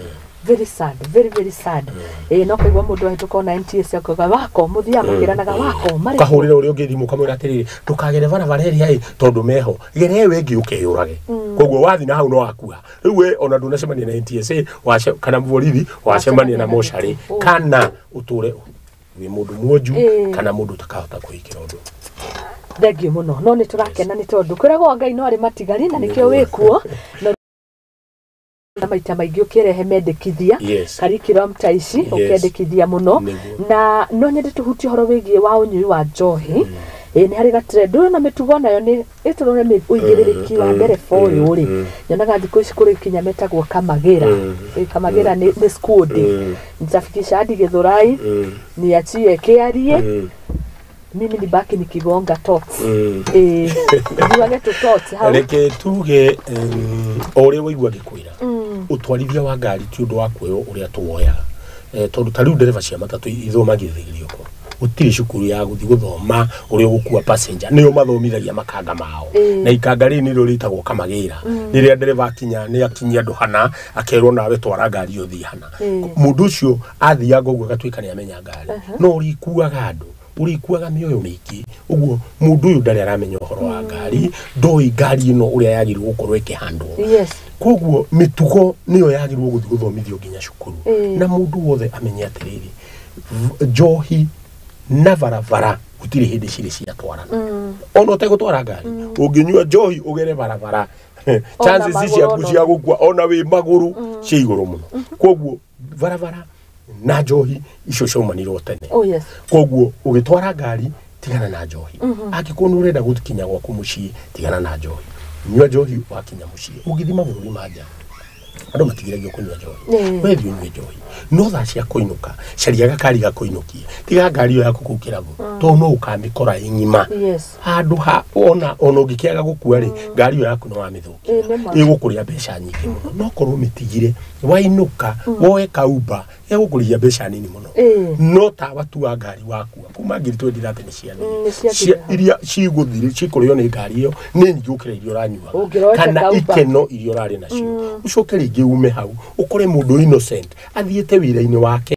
Very sad, very very sad. Ĩĩ no kaigua mũndũ ahĩtũka ona NTSA akauga wako, mũthiaga mũkĩranaga wako marĩ.
Ũkahũrĩra ũrĩa ũngĩ thimũ ũkamwĩra atĩrĩrĩ, ndũkagere barabara ĩrĩa ĩ tondũ meho, gere ĩyo ĩngĩ ũkeyũrage. Koguo wathi na hau no wakua. Rĩu we ona ndũnacemania na NTSA kana borithi, wacemania na mocarĩ, kana ũtũre wĩ mũndũ mwonju kana mũndũ ũtakahota kũhĩkĩra ũndũ.
Thengiũ mũno, no nĩ tũrakena nĩ tondũ kwĩragwo Ngai no arĩ matigari na nĩkĩo wĩkuo na maita maingĩ ũkĩrehe mendekithia curriculum ta ici ũkendekithia mũno. Na no nyende tũhutie ũhoro wĩgiĩ wa ũnyui wa njohi. Ĩĩ nĩ harĩ gatrend ũyũ na mĩtugo nayo nĩ ĩtũrore ũigĩrĩrĩki wa ndereba ũyũ rĩ, nyonaga thikũ ici kũrĩ kinya metagwo kamagĩra. Kamagĩra nĩ squad, nitafikisha hadi Githurai, niachie kĩarie, mimi nibaki nikigonga tots. Njuage tu tots hau.
Reke tuge o ũrĩa waigua ngĩkwĩra, ũtwarithia wa ngari ti ũndũ wa kuoywo ũrĩa tũwoyaga, tondũ ta rĩu ndereba cia matatũ ithomagithĩrio ko gũtirĩ cukuru ya gũthiĩ gũthoma ũrĩa ũgũkua passenger, nĩo mathomithagia makanga mao. Na ikanga rĩrĩ nĩrĩo rĩtagwo kamagĩra. Rĩrĩa ndereba akinya nĩ akinyia andũ hana, akerwo nawe twara ngari ũthiĩ hana. Mũndũ ũcio athianga ũguo agatuĩka nĩ amenya ngari, no ũrĩkuaga andũ, ũrĩkuaga mĩoyo mĩingĩ. Ũguo mũndũ ũyũ ndarĩ aramenya ũhoro wa ngari, ndoĩ ngari ĩno ũrĩa yagĩrĩirwo gũkorwo ĩkĩhandwo. Koguo mĩtugo nĩyo yagĩrĩirwo gũthiĩ gũthomithio nginya cukuru, na mũndũ wothe amenye atĩrĩrĩ, njohi na barabara gũtirĩ hĩndĩ cirĩ ciatwarana. Ona ũtegũtwara ngari, ũngĩnyua njohi ũgere barabara, chances ciaku cia gũkua ona wĩ magũrũ cia igũrũ mũno. Koguo barabara na njohi icio ciaumanirwo tene. Koguo ũgĩtwara ngari tigana na njohi. Angĩkorwo nĩ ũrenda gũkinya gwaku mũciĩ, tigana na njohi. Nyua njohi wakinya mũciĩ. Ũngĩthiĩ mabũrũri ma nja, andũ matigiragio kũnyua njohi. We thiĩ ũnyue njohi, no thaa cia kũinũka caria gakari gakũinũkie, tiga ngari ĩyo yaku kũu kĩrabu, tondũ no ũkamĩkora ĩ ng'ima. Handũ ha ona ũngĩkĩaga gũkua rĩ, ngari ĩyo yaku nĩ wamĩthũkia, ĩgũkũrĩa mbeca nyingĩ mũno. No korwo ũmĩtigire wainũka woe kauba, ĩgũkũrĩhia mbeca nini mũno. No tawa tu wa ngari wakua kuma 2030 nĩ ciathira, iria cigũthire cikũrĩo nĩ ngari ĩyo nĩ nyingĩ gũkĩra iria ũranyuaga kana ikeno iria ũrarĩ nacio. Ũcoke rĩngĩ ume hau ũkore mũndũ innocent athiĩte wĩra-inĩ wake.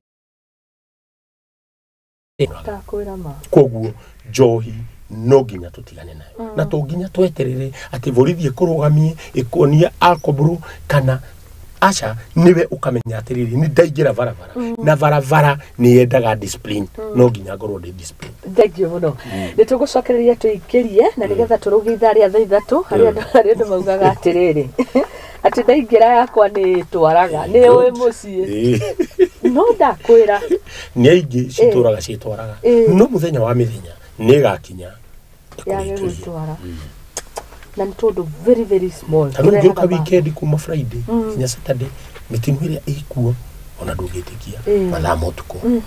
Koguo njohi no nginya tũtigane nayo, na to nginya tweterere atĩ borithi ĩkũrũgamie ĩkuonie alcohol kana aca, niwe ũkamenya atĩrĩrĩ nĩ ndaingĩra barabara, na barabara nĩ yendaga discipline, no nginya ngorwo ndĩ discipline.
Thengiũ mũno. Nĩ tũgũcokereria tũingĩrie na nĩgetha tũrũgie ithaa rĩa thaa 3 harĩa andũ maugaga atĩrĩrĩ atĩ ndaingĩra yakwa nĩ twaraga nĩ ũĩ mũciĩ, no ndakwĩra
nĩ aingĩ citũraga ciĩtwaraga, no mũthenya wa mĩthenya nĩ ĩgakinya
yage gwĩtwara, na nĩ tondũ very very small.
Ta rĩu ũngĩũka weekend kuma Friday nginya Saturday, mĩtino ĩrĩa ĩkuo ona ndũngĩtĩkia mathaa ma ũtukũ.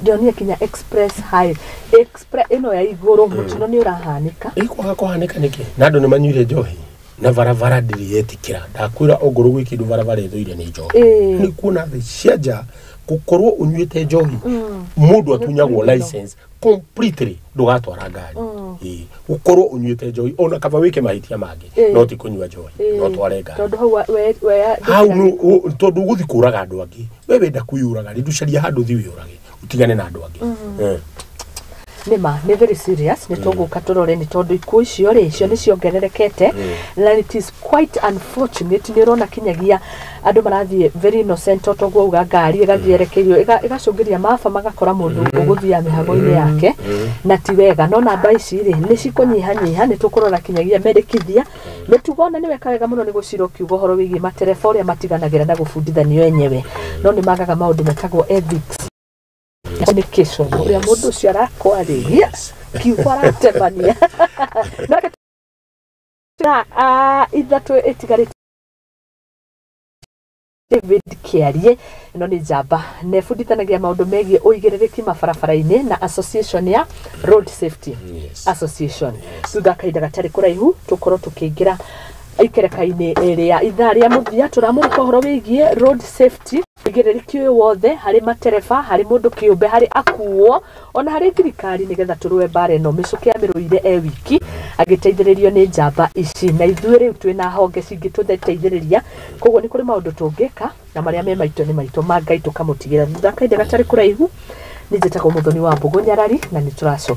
Ndionire kinya express high express ĩno ya igũrũ mũtino nĩ ũrahanĩka.
Ĩkwaga kũhanĩka nĩkĩ? Na andũ nĩ manyuire njohi na barabara ndĩrĩ yetĩkĩra. Ndakwĩra ongorwo gwĩ kĩndũ barabara ĩthũire nĩ njohi. Nĩ kuona thĩ cia nja gũkorwo ũnyuĩte njohi mũndũ atunyagwo license completely, ndũgatwara ngari. Gũkorwo ũnyuĩte njohi ona kaba wĩke mahĩtia mangĩ, no ti kũnyua njohi, no tware ngari.
Tondũ hau
hau tondũ ũgũthiĩ kũraga andũ angĩ. We wenda kwĩyũraga rĩ, ndũcaria handũ ũthiĩ wĩyũrage, ũtigane na andũ angĩ.
Nĩma nĩ very serious, nĩ tũgũka tũrore nĩ tondũ ikuũ icio rĩ, icio nĩ ciongererekete, na it is quite unfortunate. Nĩ ũrona kinyagia andũ marathiĩ very innocent, toguo uga ngari ĩgathiĩ yerekeirio ĩgacũngĩria maba, magakora mũndũ ũgũthiaga mĩhango-inĩ yake, na ti wega. No namba ici rĩ nĩ cikũnyihanyiha, nĩ tũkũrora kinyagia mendekithia mĩtugo. Ona nĩ weka wega mũno nĩ gũcira ũkiuga ũhoro wĩgiĩ matereba ũrĩa matiganagĩra na gũbundithanio enyewe, no nĩ magaga maũndũ metagwo ethics communication, ũrĩa mũndũ ũcio arakwarĩria kiugo aratemania. 3 ĩtigarĩte David Kĩarie ĩno nĩ njamba na ĩbundithanagia maũndũ megiĩ ũigĩrĩrĩki mabarabara-inĩ na association ya Road Safety Association. Thutha kahinda gatarĩ kũraihu tũkorwo tũkĩingĩra ikereka-inĩ rĩa ithaa rĩa mũthia, tũramũrĩka ũhoro wĩgiĩ road safety. Ũigĩrĩrĩki ũyũ wothe harĩ matereba, harĩ mũndũ kĩũmbe, harĩ akuo, ona harĩ thirikari, nĩgetha tũrũe mbara ĩno. Mĩcũkĩ amĩrũire e wiki agĩteithĩrĩrio nĩ njamba ici, na ithuĩ rĩu twĩna honge cingĩtũteithĩrĩria. Koguo nĩ kũrĩ maũndũ tũngĩka, na marĩa me maitũ nĩ maitũ, ma Ngai tũkamũtigĩra thutha kahinda gatarĩ kũraihu. Nĩ njĩtagwo Mũthoni wa Mbũgũ Nyarari, na nĩ tũracoka.